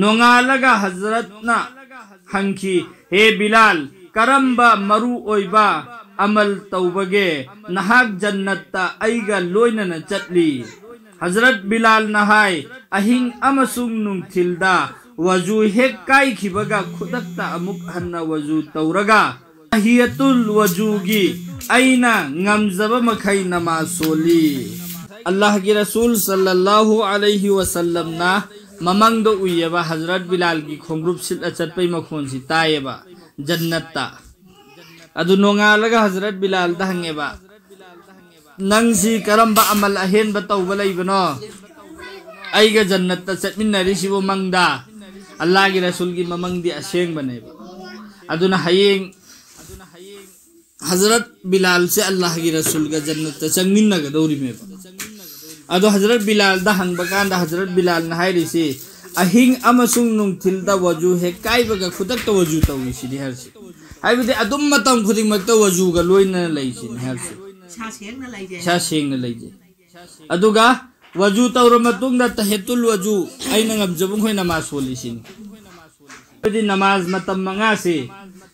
ꯅꯣꯡꯉꯥꯜꯂꯒ ꯍꯖꯔꯠꯅ ꯍꯪꯈꯤ, "ꯍꯦ ꯕꯤꯂꯥꯜ, ꯀꯔꯝꯕ ꯃꯔꯨ ꯑꯣꯏꯕ ꯑꯃꯜ ꯇꯧꯕꯒꯦ? ꯅꯍꯥꯛ ꯖꯟꯅꯠꯇ ꯑꯩꯒ ꯂꯣꯏꯅꯅ ꯆꯠꯂꯤ"꯫ ꯍꯖꯔꯠ ꯕꯤꯂꯥꯜꯅ ꯍꯥꯏ, "ꯑꯍꯤꯡ ꯑꯃꯁꯨꯡ ꯅꯨꯡꯊꯤꯜꯗ ꯋꯖꯨ ꯍꯦꯛ ꯀꯥꯏꯈꯤꯕꯒ ꯈꯨꯗꯛꯇ ꯑꯃꯨꯛ ꯍꯟꯅ ꯋꯖꯨ ꯇꯧꯔꯒ ꯇꯍꯤꯌꯇꯨꯜ ꯋꯖꯨꯒꯤ ꯑꯩꯅ ꯉꯝꯖꯕ ꯃꯈꯩ ꯅꯃꯥꯖ ꯁꯣꯜꯂꯤ"꯫ ꯑꯜꯂꯥꯍꯒꯤ ꯔꯁꯨꯜ ꯁꯜꯂꯜꯂꯥꯍꯨ ꯑꯂꯩꯍꯤ ꯋꯁꯜꯂꯝꯅ ꯃꯃꯪꯗ ꯎꯏꯌꯦꯕ, ꯍꯖꯔꯠ ꯕꯤꯂꯥꯜꯒꯤ ꯈꯣꯡꯒ꯭ꯔꯨꯞ ꯁꯤꯠꯂ ꯆꯠꯄꯩ ꯃꯈꯣꯟꯁꯤ ꯇꯥꯏꯌꯦꯕ ꯖꯟꯅꯠꯇ꯫ ꯑꯗꯨ ꯅꯣꯡꯉꯥꯜꯂꯒ ꯍꯖꯔꯠ ꯕꯤꯂꯥꯜꯗ ꯍꯪꯉꯦꯕ, "ꯅꯪꯁꯤ ꯀꯔꯝꯕ ꯑꯃꯜ ꯑꯍꯦꯟꯕ ꯇꯧꯕ ꯂꯩꯕꯅꯣ? ꯑꯩꯒ ꯖꯟꯅꯠꯇ ꯆꯠꯃꯤꯟꯅꯔꯤꯁꯤꯕꯨ ꯃꯪꯗ?" ꯑꯜꯂꯥꯍꯒꯤ ꯔꯁꯨꯜꯒꯤ ꯃꯃꯪꯗꯤ ꯑꯁꯦꯡꯕꯅꯦꯕ꯫ ꯑꯗꯨꯅ ꯍꯌꯦꯡ ꯍꯖꯔꯠ ꯕꯤꯂꯥꯜꯁꯦ ꯑꯜꯂꯥꯍꯒꯤ ꯔꯁꯨꯜꯒ ꯖꯟꯅꯠꯇ ꯆꯪꯃꯤꯟꯅꯒꯗꯧꯔꯤꯃꯦꯕ꯫ ꯑꯗꯣ ꯍꯖꯔꯠ ꯕꯤꯂꯥꯜꯗ ꯍꯪꯕ ꯀꯥꯟꯗ ꯍꯖꯔꯠ ꯕꯤꯂꯥꯜꯅ ꯍꯥꯏꯔꯤꯁꯤ, "ꯑꯍꯤꯡ ꯑꯃꯁꯨꯡ ꯅꯨꯡꯊꯤꯜꯗ ꯋꯖꯨ ꯍꯦꯛ ꯀꯥꯏꯕꯒ ꯈꯨꯗꯛꯇ ꯋꯖꯨ ꯇꯧꯏꯁꯤꯅꯤ" ꯍꯥꯏꯔꯤꯁꯤ꯫ ꯍꯥꯏꯕꯗꯤ ꯑꯗꯨꯝ ꯃꯇꯝ ꯈꯨꯗꯤꯡꯃꯛꯇ ꯋꯖꯨꯒ ꯂꯣꯏꯅꯅ ꯂꯩꯁꯤꯅꯤ ꯍꯥꯏꯔꯤꯁꯤ꯫ ꯏꯁꯥ ꯁꯦꯡꯅ ꯂꯩꯖꯩ꯫ ꯏꯁꯥ ꯁꯦꯡꯅ ꯂꯩꯖꯩ꯫ ꯑꯗꯨꯒ ꯋꯖꯨ ꯇꯧꯔ ꯃꯇꯨꯡꯗ ꯇꯍꯤꯌꯠꯇꯨꯜ ꯋꯖꯨ, ꯑꯩꯅ ꯉꯝꯖꯕ ꯃꯈꯩ ꯅꯃꯥꯖ ꯁꯣꯜꯂꯤꯁꯤꯅꯤ꯫ ꯑꯗꯨꯗꯤ ꯅꯃꯥꯖ ꯃꯇꯝ ꯃꯉꯥꯁꯦ,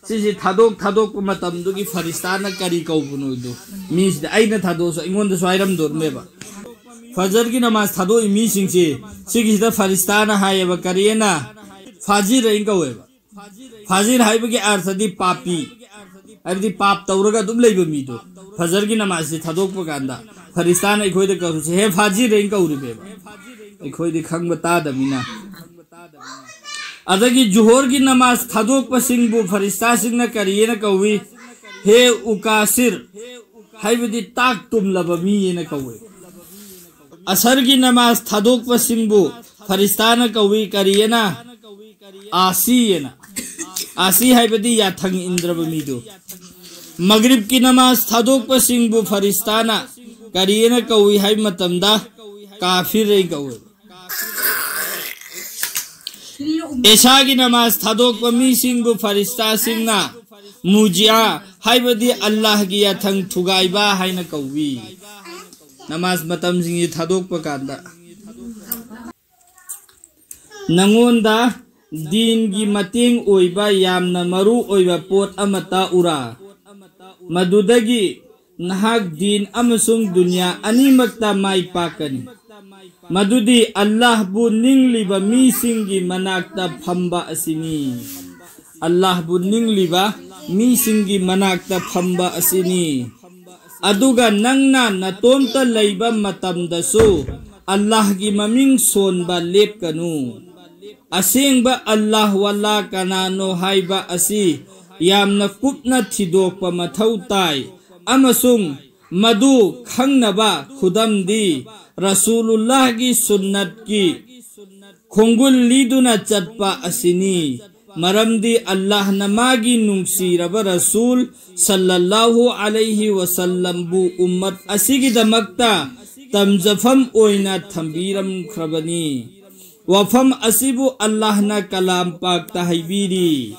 ꯁꯤꯁꯤ ꯊꯥꯗꯣꯛ ꯊꯥꯗꯣꯛꯄ ꯃꯇꯝꯗꯨꯒꯤ ꯐꯔꯤꯁꯇꯥꯅ ꯀꯔꯤ ꯀꯧꯕꯅꯣꯗꯣ, ꯃꯤꯁꯤꯗ ꯑꯩꯅ ꯊꯥꯗꯣꯛꯑꯁꯨ ꯑꯩꯉꯣꯟꯗꯁꯨ ꯍꯥꯏꯔꯝꯗꯣꯔꯃꯦꯕ꯫ ꯐꯖꯔꯒꯤ ꯅꯃꯥꯖ ꯊꯥꯗꯣꯛꯏ ꯃꯤꯁꯤꯡꯁꯦ, ꯁꯤꯒꯤꯁꯤꯗ ꯐꯔꯤꯁꯇꯥꯅ ꯍꯥꯏꯌꯦꯕ, ꯀꯔꯤꯅ? ꯐꯥꯖꯤꯔ ꯍꯥꯏꯅ ꯀꯧꯋꯦꯕ꯫ ꯐꯥꯖꯤꯔ ꯍꯥꯏꯕꯒꯤ ꯑꯥꯔꯊꯗꯤ ꯄꯥꯄꯤ꯫ ꯍꯥꯏꯕꯗꯤ ꯄꯥꯞ ꯇꯧꯔꯒ ꯑꯗꯨꯝ ꯂꯩꯕ ꯃꯤꯗꯣ, ꯐꯖꯔꯒꯤ ꯅꯃꯥꯖꯁꯤ ꯊꯥꯗꯣꯛꯄ ꯀꯥꯟꯗ ꯐꯔꯤꯁꯇꯥꯅ ꯑꯩꯈꯣꯏꯗ ꯀꯧꯔꯤꯁꯦ "ꯍꯦ ꯐꯥꯖꯤꯔ" ꯍꯥꯏꯅ ꯀꯧꯔꯤꯕꯅꯦꯕ, ꯑꯩꯈꯣꯏꯗꯤ ꯈꯪꯕ ꯇꯥꯗꯕꯅꯤꯅ꯫ ꯑꯗꯒꯤ ꯖꯨꯍꯣꯔꯒꯤ ꯅꯃꯥꯖ ꯊꯥꯗꯣꯛꯄꯁꯤꯡꯕꯨ ꯐꯔꯤꯁꯇꯥꯁꯤꯡꯅ ꯀꯔꯤꯑꯅ ꯀꯧꯏ? "ꯍꯦ ꯎꯀꯥꯁꯤꯔ", ꯍꯥꯏꯕꯗꯤ ꯇꯥꯛ ꯇꯨꯝꯂꯕ ꯃꯤ ꯍꯥꯏꯅ ꯀꯧꯏ꯫ ꯑꯁꯔꯒꯤ ꯅꯃꯥꯖ ꯊꯥꯗꯣꯛꯄꯁꯤꯡꯕꯨ ꯐꯔꯤꯁꯇꯥꯅ ꯀꯧꯏ ꯀꯔꯤꯑꯅ? "ꯑꯥꯁꯤ" ꯍꯥꯏꯅ꯫ "ꯑꯥꯁꯤ" ꯍꯥꯏꯕꯗꯤ ꯌꯥꯊꯪ ꯏꯟꯗ꯭ꯔꯕ ꯃꯤꯗꯨ꯫ ꯃꯒ꯭ꯔꯤꯕꯀꯤ ꯅꯃꯥꯖ ꯊꯥꯗꯣꯛꯄꯁꯤꯡꯕꯨ ꯐꯔꯤꯁꯇꯥꯅ ꯀꯔꯤꯑꯅ ꯀꯧꯏ ꯍꯥꯏꯕ ꯃꯇꯝꯗ "ꯀꯥꯐꯤꯔ" ꯍꯥꯏꯅ ꯀꯧꯏ꯫ ꯏꯁꯥꯒꯤ ꯅꯃꯥꯖ ꯊꯥꯗꯣꯛꯄ ꯃꯤꯁꯤꯡꯕꯨ ꯐꯔꯤꯁꯇꯥꯁꯤꯡꯅ "ꯃꯨꯖꯤꯌꯥ", ꯍꯥꯏꯕꯗꯤ ꯑꯜꯂꯥꯍꯒꯤ ꯌꯥꯊꯪ ꯊꯨꯒꯥꯏꯕ ꯍꯥꯏꯅ ꯀꯧꯏ꯫ ꯅꯃꯥꯖ ꯃꯇꯝꯁꯤꯡꯁꯤ ꯊꯥꯗꯣꯛꯄ ꯀꯥꯟꯗ ꯅꯉꯣꯟꯗ ꯗꯤꯟꯒꯤ ꯃꯇꯦꯡ ꯑꯣꯏꯕ ꯌꯥꯝꯅ ꯃꯔꯨ ꯑꯣꯏꯕ ꯄꯣꯠ ꯑꯃ ꯇꯥꯛꯎꯔꯥ? ꯃꯗꯨꯗꯒꯤ ꯅꯍꯥꯛ ꯗꯤꯟ ꯑꯃꯁꯨꯡ ꯗꯨꯅꯤꯌꯥ ꯑꯅꯤꯃꯛꯇ ꯃꯥꯏ ꯄꯥꯛꯀꯅꯤ꯫ ꯃꯗꯨꯗꯤ ꯑꯜꯂꯥꯍꯕꯨ ꯅꯤꯡꯂꯤꯕ ꯃꯤꯁꯤꯡꯒꯤ ꯃꯅꯥꯛꯇ ꯐꯝꯕ ꯑꯁꯤꯅꯤ꯫ ꯑꯜꯂꯥꯍꯕꯨ ꯅꯤꯡꯂꯤꯕ ꯃꯤꯁꯤꯡꯒꯤ ꯃꯅꯥꯛꯇ ꯐꯝꯕ ꯑꯁꯤꯅꯤ꯫ ꯑꯗꯨꯒ ꯅꯪꯅ ꯅꯇꯣꯝꯇ ꯂꯩꯕ ꯃꯇꯝꯗꯁꯨ ꯑꯜꯂꯥꯍꯒꯤ ꯃꯃꯤꯡ ꯁꯣꯟꯕ ꯂꯦꯞꯀꯅꯨ꯫ ꯑꯁꯦꯡꯕ ꯑꯜꯂꯥꯍ ꯋꯥꯂꯥ ꯀꯅꯥꯅꯣ ꯍꯥꯏꯕ ꯑꯁꯤ ꯌꯥꯝꯅ ꯀꯨꯞꯅ ꯊꯤꯗꯣꯛꯄ ꯃꯊꯧ ꯇꯥꯏ, ꯑꯃꯁꯨꯡ ꯃꯗꯨ ꯈꯪꯅꯕ ꯈꯨꯗꯝꯗꯤ ꯔꯁꯨꯂꯨꯜꯂꯥꯍꯒꯤ ꯁꯨꯟꯅꯠꯀꯤ ꯈꯣꯡꯒꯨꯜ ꯂꯤꯗꯨꯅ ꯆꯠꯄ ꯑꯁꯤꯅꯤ꯫ ꯃꯔꯝꯗꯤ ꯑꯜꯂꯥꯍꯅ ꯃꯥꯒꯤ ꯅꯨꯡꯁꯤꯔꯕ ꯔꯁꯨꯜ ꯁꯜꯂꯜꯂꯥꯍꯨ ꯑꯂꯩꯍꯤ ꯋꯁꯜꯂꯝꯕꯨ ꯎꯝꯃꯠ ꯑꯁꯤꯒꯤꯗꯃꯛꯇ ꯇꯝꯖꯐꯝ ꯑꯣꯏꯅ ꯊꯝꯕꯤꯔꯝꯈ꯭ꯔꯕꯅꯤ꯫ ꯋꯥꯐꯝ ꯑꯁꯤꯕꯨ ꯑꯜꯂꯥꯍꯅ ꯀꯂꯥꯝ ꯄꯥꯛꯇ ꯍꯥꯏꯕꯤꯔꯤ꯫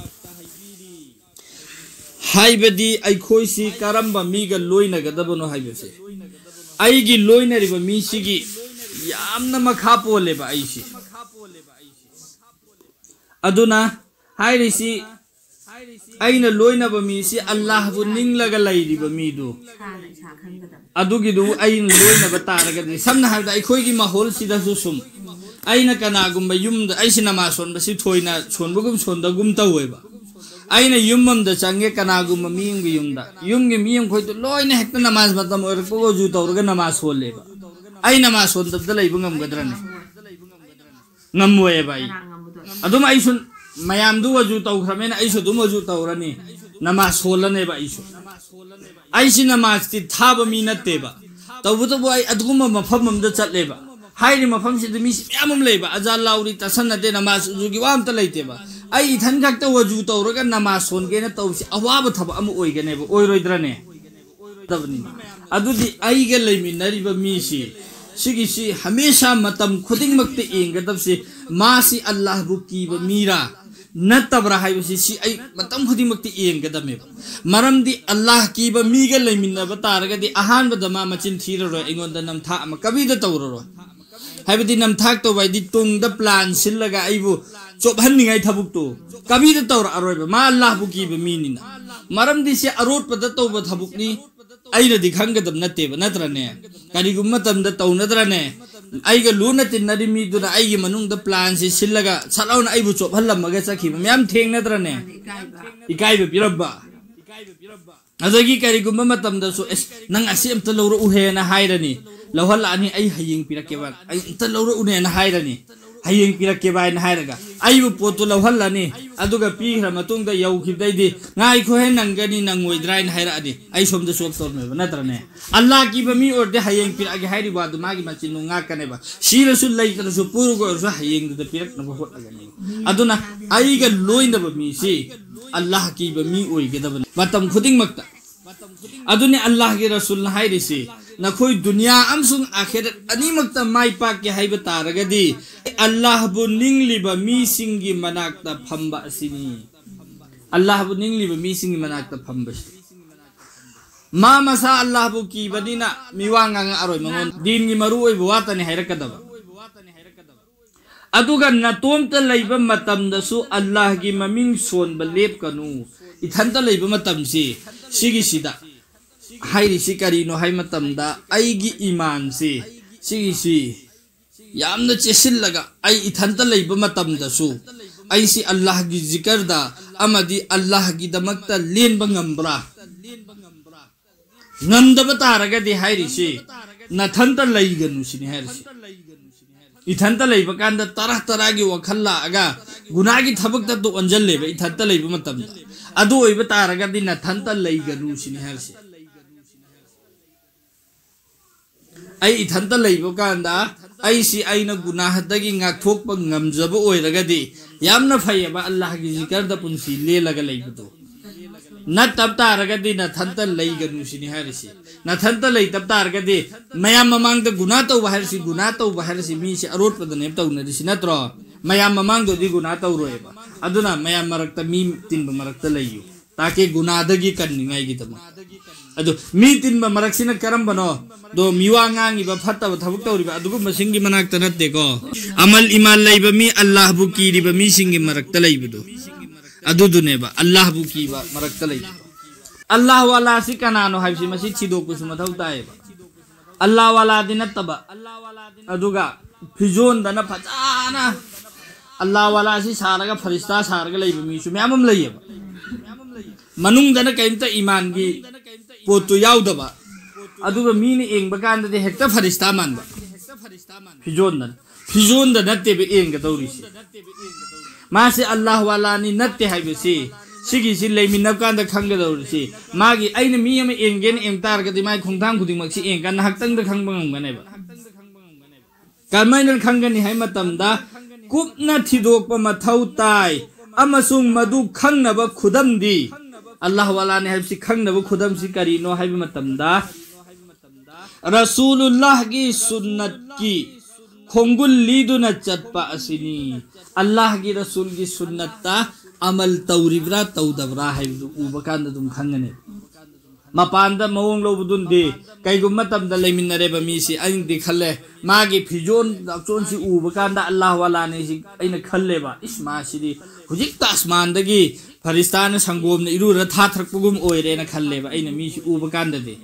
ꯍꯥꯏꯕꯗꯤ ꯑꯩꯈꯣꯏꯁꯤ ꯀꯔꯝꯕ ꯃꯤꯒ ꯂꯣꯏꯅꯒꯗꯕꯅꯣ ꯍꯥꯏꯕꯁꯦ꯫ ꯑꯩꯒꯤ ꯂꯣꯏꯅꯔꯤꯕ ꯃꯤꯁꯤꯒꯤ ꯌꯥꯝꯅ ꯃꯈꯥ ꯄꯣꯜꯂꯦꯕ ꯑꯩꯁꯤ꯫ ꯑꯗꯨꯅ ꯍꯥꯏꯔꯤꯁꯤ, ꯑꯩꯅ ꯂꯣꯏꯅꯕ ꯃꯤꯁꯤ ꯑꯜꯂꯥꯍꯕꯨ ꯅꯤꯡꯂꯒ ꯂꯩꯔꯤꯕ ꯃꯤꯗꯨ, ꯏꯁꯥꯅ ꯏꯁꯥ ꯈꯪꯒꯗꯕ꯫ ꯑꯗꯨꯒꯤꯗꯨ ꯑꯩꯅ ꯂꯣꯏꯅꯕ ꯇꯥꯔꯒꯗꯤ, ꯁꯝꯅ ꯍꯥꯏꯔꯕꯗ ꯑꯩꯈꯣꯏꯒꯤ ꯃꯍꯣꯜꯁꯤꯗꯁꯨ ꯁꯨꯝ ꯑꯩꯅ ꯀꯅꯥꯒꯨꯝꯕ ꯌꯨꯝꯗ ꯑꯩꯁꯤ ꯅꯃꯥꯖ ꯁꯣꯟꯕꯁꯤ ꯊꯣꯏꯅ ꯁꯣꯟꯕꯒꯨꯝ ꯁꯣꯟꯗꯒꯨꯝ ꯇꯧꯋꯦꯕ꯫ ꯑꯩꯅ ꯌꯨꯝ ꯑꯃꯗ ꯆꯪꯉꯦ, ꯀꯅꯥꯒꯨꯝꯕ ꯃꯤ ꯑꯃꯒꯤ ꯌꯨꯝꯗ, ꯌꯨꯝꯒꯤ ꯃꯤ ꯑꯃꯈꯣꯏꯗꯣ ꯂꯣꯏꯅ ꯍꯦꯛꯇ ꯅꯃꯥꯖ ꯃꯇꯝ ꯑꯣꯏꯔꯛꯄꯒ ꯋꯖꯨ ꯇꯧꯔꯒ ꯅꯃꯥꯖ ꯁꯣꯜꯂꯦꯕ꯫ ꯑꯩ ꯅꯃꯥꯖ ꯁꯣꯟꯗꯕꯗ ꯂꯩꯕ ꯉꯝꯒꯗ꯭ꯔꯅꯦ? ꯉꯝꯃꯣꯏꯑꯕ ꯑꯩ꯫ ꯑꯗꯨꯝ ꯑꯩꯁꯨ ꯃꯌꯥꯝꯗꯨ ꯋꯖꯨ ꯇꯧꯈ꯭ꯔꯕꯅꯤꯅ ꯑꯩꯁꯨ ꯑꯗꯨꯝ ꯋꯖꯨ ꯇꯧꯔꯅꯤ, ꯅꯃꯥꯖ ꯁꯣꯜꯂꯅꯦꯕ ꯑꯩꯁꯨ꯫ ꯑꯩꯁꯤ ꯅꯃꯥꯖꯇꯤ ꯊꯥꯕ ꯃꯤ ꯅꯠꯇꯦꯕ꯫ ꯇꯧꯕꯇꯕꯨ ꯑꯩ ꯑꯗꯨꯒꯨꯝꯕ ꯃꯐꯝ ꯑꯃꯗ ꯆꯠꯂꯦꯕ꯫ ꯍꯥꯏꯔꯤꯕ ꯃꯐꯝꯁꯤꯗ ꯃꯤꯁꯤ ꯃꯌꯥꯝ ꯑꯃ ꯂꯩꯕ, ꯑꯖꯥꯟ ꯂꯥꯎꯔꯤ, ꯇꯁꯟꯅꯗꯦ, ꯅꯃꯥꯖ ꯎꯖꯨꯒꯤ ꯋꯥ ꯑꯝꯇ ꯂꯩꯇꯦꯕ꯫ ꯑꯩ ꯏꯊꯟ ꯈꯛꯇ ꯋꯖꯨ ꯇꯧꯔꯒ ꯅꯃꯥꯖ ꯁꯣꯟꯒꯦꯅ ꯇꯧꯕꯁꯤ ꯑꯋꯥꯕ ꯊꯕꯛ ꯑꯃ ꯑꯣꯏꯒꯅꯦꯕ, ꯑꯣꯏꯔꯣꯏꯗ꯭ꯔꯅꯦ? ꯇꯕꯅꯤꯅ꯫ ꯑꯗꯨꯗꯤ ꯑꯩꯒ ꯂꯩꯃꯤꯟꯅꯔꯤꯕ ꯃꯤꯁꯤ, ꯁꯤꯒꯤꯁꯤ ꯍꯃꯦꯁꯥ ꯃꯇꯝ ꯈꯨꯗꯤꯡꯃꯛꯇ ꯌꯦꯡꯒꯗꯕꯁꯤ, ꯃꯥꯁꯤ ꯑꯜꯂꯥꯍꯕꯨ ꯀꯤꯕ ꯃꯤꯔꯥ ꯅꯠꯇꯕ꯭ꯔꯥ ꯍꯥꯏꯕꯁꯤ, ꯁꯤ ꯑꯩ ꯃꯇꯝ ꯈꯨꯗꯤꯡꯃꯛꯇ ꯌꯦꯡꯒꯗꯕꯅꯦꯕ꯫ ꯃꯔꯝꯗꯤ ꯑꯜꯂꯥꯍ ꯀꯤꯕ ꯃꯤꯒ ꯂꯩꯃꯤꯟꯅꯕ ꯇꯥꯔꯒꯗꯤ ꯑꯍꯥꯟꯕꯗ ꯃꯥ ꯃꯆꯤꯟ ꯊꯤꯔꯔꯣꯏ, ꯑꯩꯉꯣꯟꯗ ꯅꯝꯊꯥꯛ ꯑꯃ ꯀꯕꯤꯗ ꯇꯧꯔꯔꯣꯏ꯫ ꯍꯥꯏꯕꯗꯤ ꯅꯝꯊꯥꯛ ꯇꯧꯕ ꯍꯥꯏꯗꯤ ꯇꯨꯡꯗ ꯄ꯭ꯂꯥꯟ ꯁꯤꯜꯂꯒ ꯑꯩꯕꯨ ꯆꯣꯞꯍꯟꯅꯤꯡꯉꯥꯏ ꯊꯕꯛꯇꯨ ꯀꯕꯤꯗ ꯇꯧꯔꯛꯑꯔꯣꯏꯕ, ꯃꯥ ꯑꯜꯂꯥꯍꯕꯨ ꯀꯤꯕ ꯃꯤꯅꯤꯅ꯫ ꯃꯔꯝꯗꯤ ꯁꯤ ꯑꯔꯣꯠꯄꯗ ꯇꯧꯕ ꯊꯕꯛꯅꯤ, ꯑꯩꯅꯗꯤ ꯈꯪꯒꯗꯕ ꯅꯠꯇꯦꯕ, ꯅꯠꯇ꯭ꯔꯅꯦ? ꯀꯔꯤꯒꯨꯝꯕ ꯃꯇꯝꯗ ꯇꯧꯅꯗ꯭ꯔꯅꯦ? ꯑꯩꯒ ꯂꯨꯅ ꯇꯤꯟꯅꯔꯤ ꯃꯤꯗꯨꯅ ꯑꯩꯒꯤ ꯃꯅꯨꯡꯗ ꯄ꯭ꯂꯥꯟꯁꯤ ꯁꯤꯜꯂꯒ ꯁꯠ ꯂꯥꯎꯅ ꯑꯩꯕꯨ ꯆꯣꯞꯍꯜꯂꯝꯃꯒ ꯆꯠꯈꯤꯕ ꯃꯌꯥꯝ ꯊꯦꯡꯅꯗ꯭ꯔꯅꯦ? ꯏꯀꯥꯏꯕ ꯄꯤꯔꯝꯕ꯫ ꯑꯗꯒꯤ ꯀꯔꯤꯒꯨꯝꯕ ꯃꯇꯝꯗꯁꯨ, "ꯑꯦꯁ, ꯅꯪ ꯑꯁꯤ ꯑꯝꯇ ꯂꯧꯔꯛꯎꯍꯦꯅ" ꯍꯥꯏꯔꯅꯤ, ꯂꯧꯍꯜꯂꯛꯑꯅꯤ, "ꯑꯩ ꯍꯌꯦꯡ ꯄꯤꯔꯛꯀꯦꯕ, ꯑꯩ ꯑꯝꯇ ꯂꯧꯔꯛꯎꯅꯦꯅ" ꯍꯥꯏꯔꯅꯤ, "ꯍꯌꯦꯡ ꯄꯤꯔꯛꯀꯦꯕ" ꯍꯥꯏꯅ ꯍꯥꯏꯔꯒ ꯑꯩꯕꯨ ꯄꯣꯠꯇꯨ ꯂꯧꯍꯜꯂꯅꯤ꯫ ꯑꯗꯨꯒ ꯄꯤꯈ꯭ꯔ ꯃꯇꯨꯡꯗ ꯌꯧꯈꯤꯕꯗꯩꯗꯤ, "ꯉꯥꯏꯈꯣꯍꯦ, ꯅꯪꯒꯅꯤ, ꯅꯪꯉꯣꯏꯗ꯭ꯔꯥ" ꯍꯥꯏꯅ ꯍꯥꯏꯔꯛꯑꯅꯤ, ꯑꯩ ꯁꯣꯝꯗ ꯆꯣꯞ ꯇꯧꯔꯝꯃꯦꯕ, ꯅꯠꯇ꯭ꯔꯅꯦ? ꯑꯜꯂꯥꯍ ꯀꯤꯕ ꯃꯤ ꯑꯣꯏꯔꯗꯤ ꯍꯌꯦꯡ ꯄꯤꯔꯛꯑꯒꯦ ꯍꯥꯏꯔꯤꯕ ꯋꯥꯗꯨ ꯃꯥꯒꯤ ꯃꯆꯤꯟꯗꯨ ꯉꯥꯛꯀꯅꯦꯕ꯫ ꯁꯤꯔꯁꯨ ꯂꯩꯇ꯭ꯔꯁꯨ ꯄꯨꯔꯒ ꯑꯣꯏꯔꯁꯨ ꯍꯌꯦꯡꯗꯨꯗ ꯄꯤꯔꯛꯅꯕ ꯍꯣꯠꯅꯒꯅꯤ꯫ ꯑꯗꯨꯅ ꯑꯩꯒ ꯂꯣꯏꯅꯕ ꯃꯤꯁꯤ ꯑꯜꯂꯥꯍ ꯀꯤꯕ ꯃꯤ ꯑꯣꯏꯒꯗꯕꯅꯤ ꯃꯇꯝ ꯈꯨꯗꯤꯡꯃꯛꯇ꯫ ꯑꯗꯨꯅꯤ ꯑꯜꯂꯥꯍꯒꯤ ꯔꯁꯨꯜꯅ ꯍꯥꯏꯔꯤꯁꯤ, "ꯅꯈꯣꯏ ꯗꯨꯅꯤꯌꯥ ꯑꯃꯁꯨꯡ ꯑꯥꯈꯤꯔꯠ ꯑꯅꯤꯃꯛꯇ ꯃꯥꯏ ꯄꯥꯛꯀꯦ ꯍꯥꯏꯕ ꯇꯥꯔꯒꯗꯤ ꯑꯜꯂꯥꯍꯕꯨ ꯅꯤꯡꯂꯤꯕ ꯃꯤꯁꯤꯡꯒꯤ ꯃꯅꯥꯛꯇ ꯐꯝꯕ ꯑꯁꯤꯅꯤ"꯫ ꯑꯜꯂꯥꯍꯕꯨ ꯅꯤꯡꯂꯤꯕ ꯃꯤꯁꯤꯡꯒꯤ ꯃꯅꯥꯛꯇ ꯐꯝꯕꯁꯤ꯫ ꯃꯥ ꯃꯁꯥ ꯑꯜꯂꯥꯍꯕꯨ ꯀꯤꯕꯅꯤꯅ ꯃꯤ ꯋꯥ ꯉꯥꯡꯉꯛꯑꯔꯣꯏ, ꯃꯉꯣꯟ ꯗꯤꯟꯒꯤ ꯃꯔꯨ ꯑꯣꯏꯕ ꯋꯥꯇꯅꯤ ꯍꯥꯏꯔꯛꯀꯗꯕ꯫ ꯑꯗꯨꯒ ꯅꯇꯣꯝꯇ ꯂꯩꯕ ꯃꯇꯝꯗꯁꯨ ꯑꯜꯂꯥꯍꯒꯤ ꯃꯃꯤꯡ ꯁꯣꯟꯕ ꯂꯦꯞꯀꯅꯨ꯫ ꯏꯊꯟꯇ ꯂꯩꯕ ꯃꯇꯝꯁꯤ, ꯁꯤꯒꯤꯁꯤꯗ ꯍꯥꯏꯔꯤꯁꯤ ꯀꯔꯤꯅꯣ ꯍꯥꯏ ꯃꯇꯝꯗ, ꯑꯩꯒꯤ ꯏꯃꯥꯟꯁꯤ, ꯁꯤꯒꯤꯁꯤ ꯌꯥꯝꯅ ꯆꯦꯁꯤꯜꯂꯒ ꯑꯩ ꯏꯊꯟꯇ ꯂꯩꯕ ꯃꯇꯝꯗꯁꯨ ꯑꯩꯁꯤ ꯑꯜꯂꯥꯍꯒꯤ ꯖꯤꯀꯔꯗ ꯑꯃꯗꯤ ꯑꯜꯂꯥꯍꯒꯤꯗꯃꯛꯇ ꯂꯦꯟꯕ ꯉꯝꯕ꯭ꯔꯥ? ꯉꯝꯗꯕ ꯇꯥꯔꯒꯗꯤ ꯍꯥꯏꯔꯤꯁꯤ, ꯅꯊꯟꯇ ꯂꯩꯒꯅꯨ ꯁꯤꯅꯤ ꯍꯥꯏꯔꯤꯁꯤ꯫ ꯏꯊꯟꯇ ꯂꯩꯕ ꯀꯥꯟꯗ ꯇꯔꯥ ꯇꯔꯥꯒꯤ ꯋꯥꯈꯜ ꯂꯥꯛꯑꯒ ꯒꯨꯅꯥꯒꯤ ꯊꯕꯛꯇ ꯑꯣꯟꯁꯤꯜꯂꯦꯕ ꯏꯊꯟꯇ ꯂꯩꯕ ꯃꯇꯝꯗ꯫ ꯑꯗꯨ ꯑꯣꯏꯕ ꯇꯥꯔꯒꯗꯤ ꯅꯊꯟꯇ ꯂꯩꯒꯅꯨ ꯁꯤꯅꯤ ꯍꯥꯏꯔꯤꯁꯤ꯫ ꯑꯩ ꯏꯊꯟꯇ ꯂꯩꯕ ꯀꯥꯟꯗ ꯑꯩꯁꯤ ꯑꯩꯅ ꯒꯨꯅꯥꯍꯗꯒꯤ ꯉꯥꯛꯊꯣꯛꯄ ꯉꯝꯖꯕ ꯑꯣꯏꯔꯒꯗꯤ ꯌꯥꯝꯅ ꯐꯩꯌꯦꯕ, ꯑꯜꯂꯥꯍꯒꯤ ꯖꯤꯀꯔꯗ ꯄꯨꯟꯁꯤ ꯂꯦꯜꯂꯒ ꯂꯩꯕꯗꯣ꯫ ꯅꯠꯇꯕ ꯇꯥꯔꯒꯗꯤ ꯅꯊꯟꯇ ꯂꯩꯒꯅꯨ ꯁꯤꯅꯤ ꯍꯥꯏꯔꯤꯁꯤ꯫ ꯅꯊꯟꯇ ꯂꯩꯇꯕ ꯇꯥꯔꯒꯗꯤ ꯃꯌꯥꯝ ꯃꯃꯥꯡꯗ ꯒꯨꯅꯥ ꯇꯧꯕ ꯍꯥꯏꯔꯤꯁꯤ, ꯒꯨꯅꯥ ꯇꯧꯕ ꯍꯥꯏꯔꯤꯁꯤ ꯃꯤꯁꯤ ꯑꯔꯣꯠꯄꯗꯅꯦꯕ ꯇꯧꯅꯔꯤꯁꯤ ꯅꯠꯇ꯭ꯔꯣ? ꯃꯌꯥꯝ ꯃꯃꯥꯡꯗꯗꯤ ꯒꯨꯅꯥ ꯇꯧꯔꯣꯏꯕ꯫ ꯑꯗꯨꯅ ꯃꯌꯥꯝ ꯃꯔꯛꯇ, ꯃꯤ ꯇꯤꯟꯕ ꯃꯔꯛꯇ ꯂꯩꯌꯨ, ꯇꯥꯀꯦ ꯒꯨꯅꯥꯗꯒꯤ ꯀꯟꯅꯤꯡꯉꯥꯏꯒꯤꯗꯃꯛ꯫ ꯑꯗꯨ ꯃꯤ ꯇꯤꯟꯕ ꯃꯔꯛꯁꯤꯅ ꯀꯔꯝꯕꯅꯣ? ꯗꯣ ꯃꯤꯋꯥ ꯉꯥꯡꯉꯤꯕ, ꯐꯠꯇꯕ ꯊꯕꯛ ꯇꯧꯔꯤꯕ ꯑꯗꯨꯒꯨꯝꯕꯁꯤꯡꯒꯤ ꯃꯅꯥꯛꯇ ꯅꯠꯇꯦꯀꯣ꯫ ꯑꯃꯜ ꯏꯃꯥꯟ ꯂꯩꯕ ꯃꯤ, ꯑꯜꯂꯥꯍꯕꯨ ꯀꯤꯔꯤꯕ ꯃꯤꯁꯤꯡꯒꯤ ꯃꯔꯛꯇ ꯂꯩꯕꯗꯣ, ꯑꯗꯨꯗꯨꯅꯦꯕ ꯑꯜꯂꯥꯍꯕꯨ ꯀꯤꯕ ꯃꯔꯛꯇ ꯂꯩꯕꯗꯣ꯫ ꯑꯜꯂꯥꯍ ꯋꯥꯂꯥꯁꯤ ꯀꯅꯥꯅꯣ ꯍꯥꯏꯕꯁꯤ ꯃꯁꯤ ꯊꯤꯗꯣꯛꯄꯁꯨ ꯃꯊꯧ ꯇꯥꯏꯌꯦꯕ꯫ ꯑꯜꯂꯥꯍ ꯋꯥꯂꯥꯗꯤ ꯅꯠꯇꯕ, ꯑꯗꯨꯒ ꯐꯤꯖꯣꯟꯗꯅ ꯐꯖꯅ ꯑꯜꯂꯥꯍ ꯋꯥꯂꯥꯁꯤ ꯁꯥꯔꯒ ꯐꯔꯤꯁꯇꯥ ꯁꯥꯔꯒ ꯂꯩꯕ ꯃꯤꯁꯨ ꯃꯌꯥꯝ ꯑꯃ ꯂꯩꯌꯦꯕ꯫ ꯃꯅꯨꯡꯗꯅ ꯀꯔꯤꯝꯇ ꯏꯃꯥꯟꯒꯤ ꯄꯣꯠꯇꯨ ꯌꯥꯎꯗꯕ, ꯑꯗꯨꯒ ꯃꯤꯅ ꯌꯦꯡꯕ ꯀꯥꯟꯗꯗꯤ ꯍꯦꯛꯇ ꯐꯔꯤꯁꯇꯥ ꯃꯥꯟꯕ꯫ ꯐꯤꯖꯣꯟꯗꯅ, ꯐꯤꯖꯣꯟꯗ ꯅꯠꯇꯦꯕ ꯌꯦꯡꯒꯗꯧꯔꯤꯁꯤ꯫ ꯃꯥꯁꯤ ꯑꯜꯂꯥꯍ ꯋꯥꯂꯥꯅꯤ ꯅꯠꯇꯦ ꯍꯥꯏꯕꯁꯤ ꯁꯤꯒꯤꯁꯤ ꯂꯩꯃꯤꯟꯅꯕ ꯀꯥꯟꯗ ꯈꯪꯒꯗꯧꯔꯤꯁꯤ꯫ ꯃꯥꯒꯤ, ꯑꯩꯅ ꯃꯤ ꯑꯃ ꯌꯦꯡꯒꯦꯅ ꯌꯦꯡ ꯇꯥꯔꯒꯗꯤ ꯃꯥꯒꯤ ꯈꯣꯡꯊꯥꯡ ꯈꯨꯗꯤꯡꯃꯛꯁꯤ ꯌꯦꯡꯉꯀꯥꯟꯗ ꯉꯥꯏꯍꯥꯛꯇꯪꯗ ꯈꯪꯕ ꯉꯝꯒꯅꯦꯕ꯫ ꯀꯃꯥꯏꯅ ꯈꯪꯒꯅꯤ ꯍꯥꯏ ꯃꯇꯝꯗ ꯀꯨꯞꯅ ꯊꯤꯗꯣꯛꯄ ꯃꯊꯧ ꯇꯥꯏ꯫ ꯑꯃꯁꯨꯡ ꯃꯗꯨ ꯈꯪꯅꯕ ꯈꯨꯗꯝꯗꯤ, ꯑꯜꯂꯥꯍ ꯋꯥꯂꯥꯅꯤ ꯍꯥꯏꯕꯁꯤ ꯈꯪꯅꯕ ꯈꯨꯗꯝꯁꯤ ꯀꯔꯤꯅꯣ ꯍꯥꯏꯕ ꯃꯇꯝꯗ, ꯔꯁꯨꯂꯨꯜꯂꯥꯍꯒꯤ ꯁꯨꯟꯅꯠꯀꯤ ꯈꯣꯡꯒꯨꯜ ꯂꯤꯗꯨꯅ ꯆꯠꯄ ꯑꯁꯤꯅꯤ꯫ ꯑꯜꯂꯥꯍꯒꯤ ꯔꯁꯨꯜꯒꯤ ꯁꯨꯟꯅꯠꯇ ꯑꯃꯜ ꯇꯧꯔꯤꯕ꯭ꯔꯥ ꯇꯧꯗꯕ꯭ꯔꯥ ꯍꯥꯏꯕꯗꯨ ꯎꯕ ꯀꯥꯟꯗ ꯑꯗꯨꯝ ꯈꯪꯒꯅꯤ꯫ ꯃꯄꯥꯟꯗ ꯃꯑꯣꯡ ꯂꯧꯕꯗꯨꯅꯗꯤ, ꯀꯩꯒꯨꯝꯕ ꯃꯇꯝꯗ ꯂꯩꯃꯤꯟꯅꯔꯦꯕ ꯃꯤꯁꯤ, ꯑꯩꯅꯗꯤ ꯈꯜꯂꯦ, ꯃꯥꯒꯤ ꯐꯤꯖꯣꯟ ꯂꯥꯛꯆꯣꯟꯁꯤ ꯎꯕ ꯀꯥꯟꯗ ꯑꯜꯂꯥꯍ ꯋꯥꯂꯥꯅꯤ ꯁꯤ ꯑꯩꯅ ꯈꯜꯂꯦꯕ, ꯏꯁ, ꯃꯥꯁꯤꯗꯤ ꯍꯧꯖꯤꯛꯇ ꯑꯁꯃꯥꯟꯗꯒꯤ ꯐꯔꯤꯁꯇꯥꯅ ꯁꯪꯒꯣꯝꯅ ꯏꯔꯨꯔ ꯊꯥꯊꯔꯛꯄꯒꯨꯝ ꯑꯣꯏꯔꯦꯅ ꯈꯜꯂꯦꯕ ꯑꯩꯅ ꯃꯤꯁꯤ ꯎꯕ ꯀꯥꯟꯗꯗꯤ꯫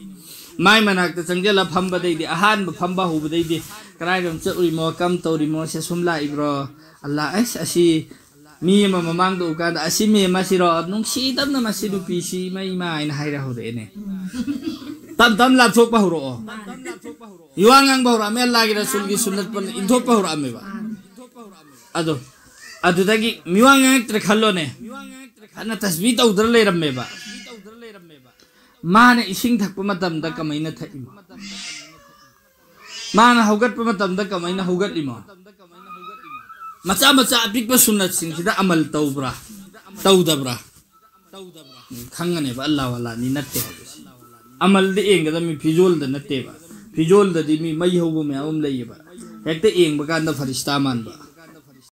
ꯃꯥꯏ ꯃꯅꯥꯛꯇ ꯆꯪꯁꯤꯜꯂ ꯐꯝꯕꯗꯩꯗꯤ, ꯑꯍꯥꯟꯕ ꯐꯝꯕ ꯍꯧꯕꯗꯩꯗꯤ, "ꯀꯗꯥꯏꯗ ꯆꯠꯂꯨꯔꯤꯃꯣ, ꯀꯝ ꯇꯧꯔꯤꯃꯣ, ꯁꯦ ꯁꯨꯝ ꯂꯥꯛꯏꯕ꯭ꯔꯣ? ꯑꯜꯂꯥ, ꯑꯩꯁ, ꯑꯁꯤ ꯃꯤ ꯑꯃ ꯃꯃꯥꯡꯗ ꯎꯀꯥꯟꯗ, "ꯑꯁꯤ ꯃꯦꯝ ꯑꯁꯤꯔꯣ? ꯅꯨꯡꯁꯤꯗꯕꯅ ꯃꯁꯤ ꯅꯨꯄꯤꯁꯤ, ꯏꯃꯥ, ꯏꯃꯥ" ꯍꯥꯏꯅ ꯍꯥꯏꯔ ꯍꯧꯔꯛꯑꯦꯅꯦ꯫ ꯇꯞ ꯇꯞ ꯂꯥꯞꯊꯣꯛꯄ ꯍꯧꯔꯛꯑꯣ꯫ ꯃꯤꯋꯥ ꯉꯥꯡꯕ ꯍꯧꯔꯛꯑꯝꯃꯦ, ꯑꯜꯂꯥꯒꯤ ꯔꯁꯨꯜꯒꯤ ꯁꯨꯟꯅꯠ ꯄꯟ-, ꯏꯟꯊꯣꯛꯄ ꯍꯧꯔꯛꯑꯝꯃꯦꯕ꯫ ꯑꯗꯣ ꯑꯗꯨꯗꯒꯤ ꯃꯤꯋꯥ ꯉꯥꯡꯉꯛꯇ꯭ꯔꯦ ꯈꯜꯂꯣꯅꯦ꯫ ꯐꯅ ꯇꯁꯕꯤ ꯇꯧꯗ꯭ꯔ ꯂꯩꯔꯝꯃꯦꯕ꯫ ꯃꯥꯅ ꯏꯁꯤꯡ ꯊꯛꯄ ꯃꯇꯝꯗ ꯀꯃꯥꯏꯅ ꯊꯛꯏꯃꯣ? ꯃꯥꯅ ꯍꯧꯒꯠꯄ ꯃꯇꯝꯗ ꯀꯃꯥꯏꯅ ꯍꯧꯒꯠꯂꯤꯃꯣ? ꯃꯆꯥ ꯃꯆꯥ ꯑꯄꯤꯛꯄ ꯁꯨꯟꯅꯠꯁꯤꯡꯁꯤꯗ ꯑꯃꯜ ꯇꯧꯕ꯭ꯔꯥ? ꯇꯧꯗꯕ꯭ꯔꯥ? ꯈꯪꯒꯅꯦꯕ ꯑꯜꯂꯥ ꯋꯥꯂꯥꯅꯤ ꯅꯠꯇꯦ ꯍꯥꯏꯕꯁꯦ꯫ ꯑꯃꯜꯗ ꯌꯦꯡꯒꯗꯕꯅꯤ, ꯐꯤꯖꯣꯜꯗ ꯅꯠꯇꯦꯕ꯫ ꯐꯤꯖꯣꯜꯗꯗꯤ ꯃꯤ ꯃꯩ ꯍꯧꯕ ꯃꯌꯥꯝ ꯑꯃ ꯂꯩꯌꯦꯕ, ꯍꯦꯛꯇ ꯌꯦꯡꯕ ꯀꯥꯟꯗ ꯐꯔꯤꯁꯇꯥ ꯃꯥꯟꯕ꯫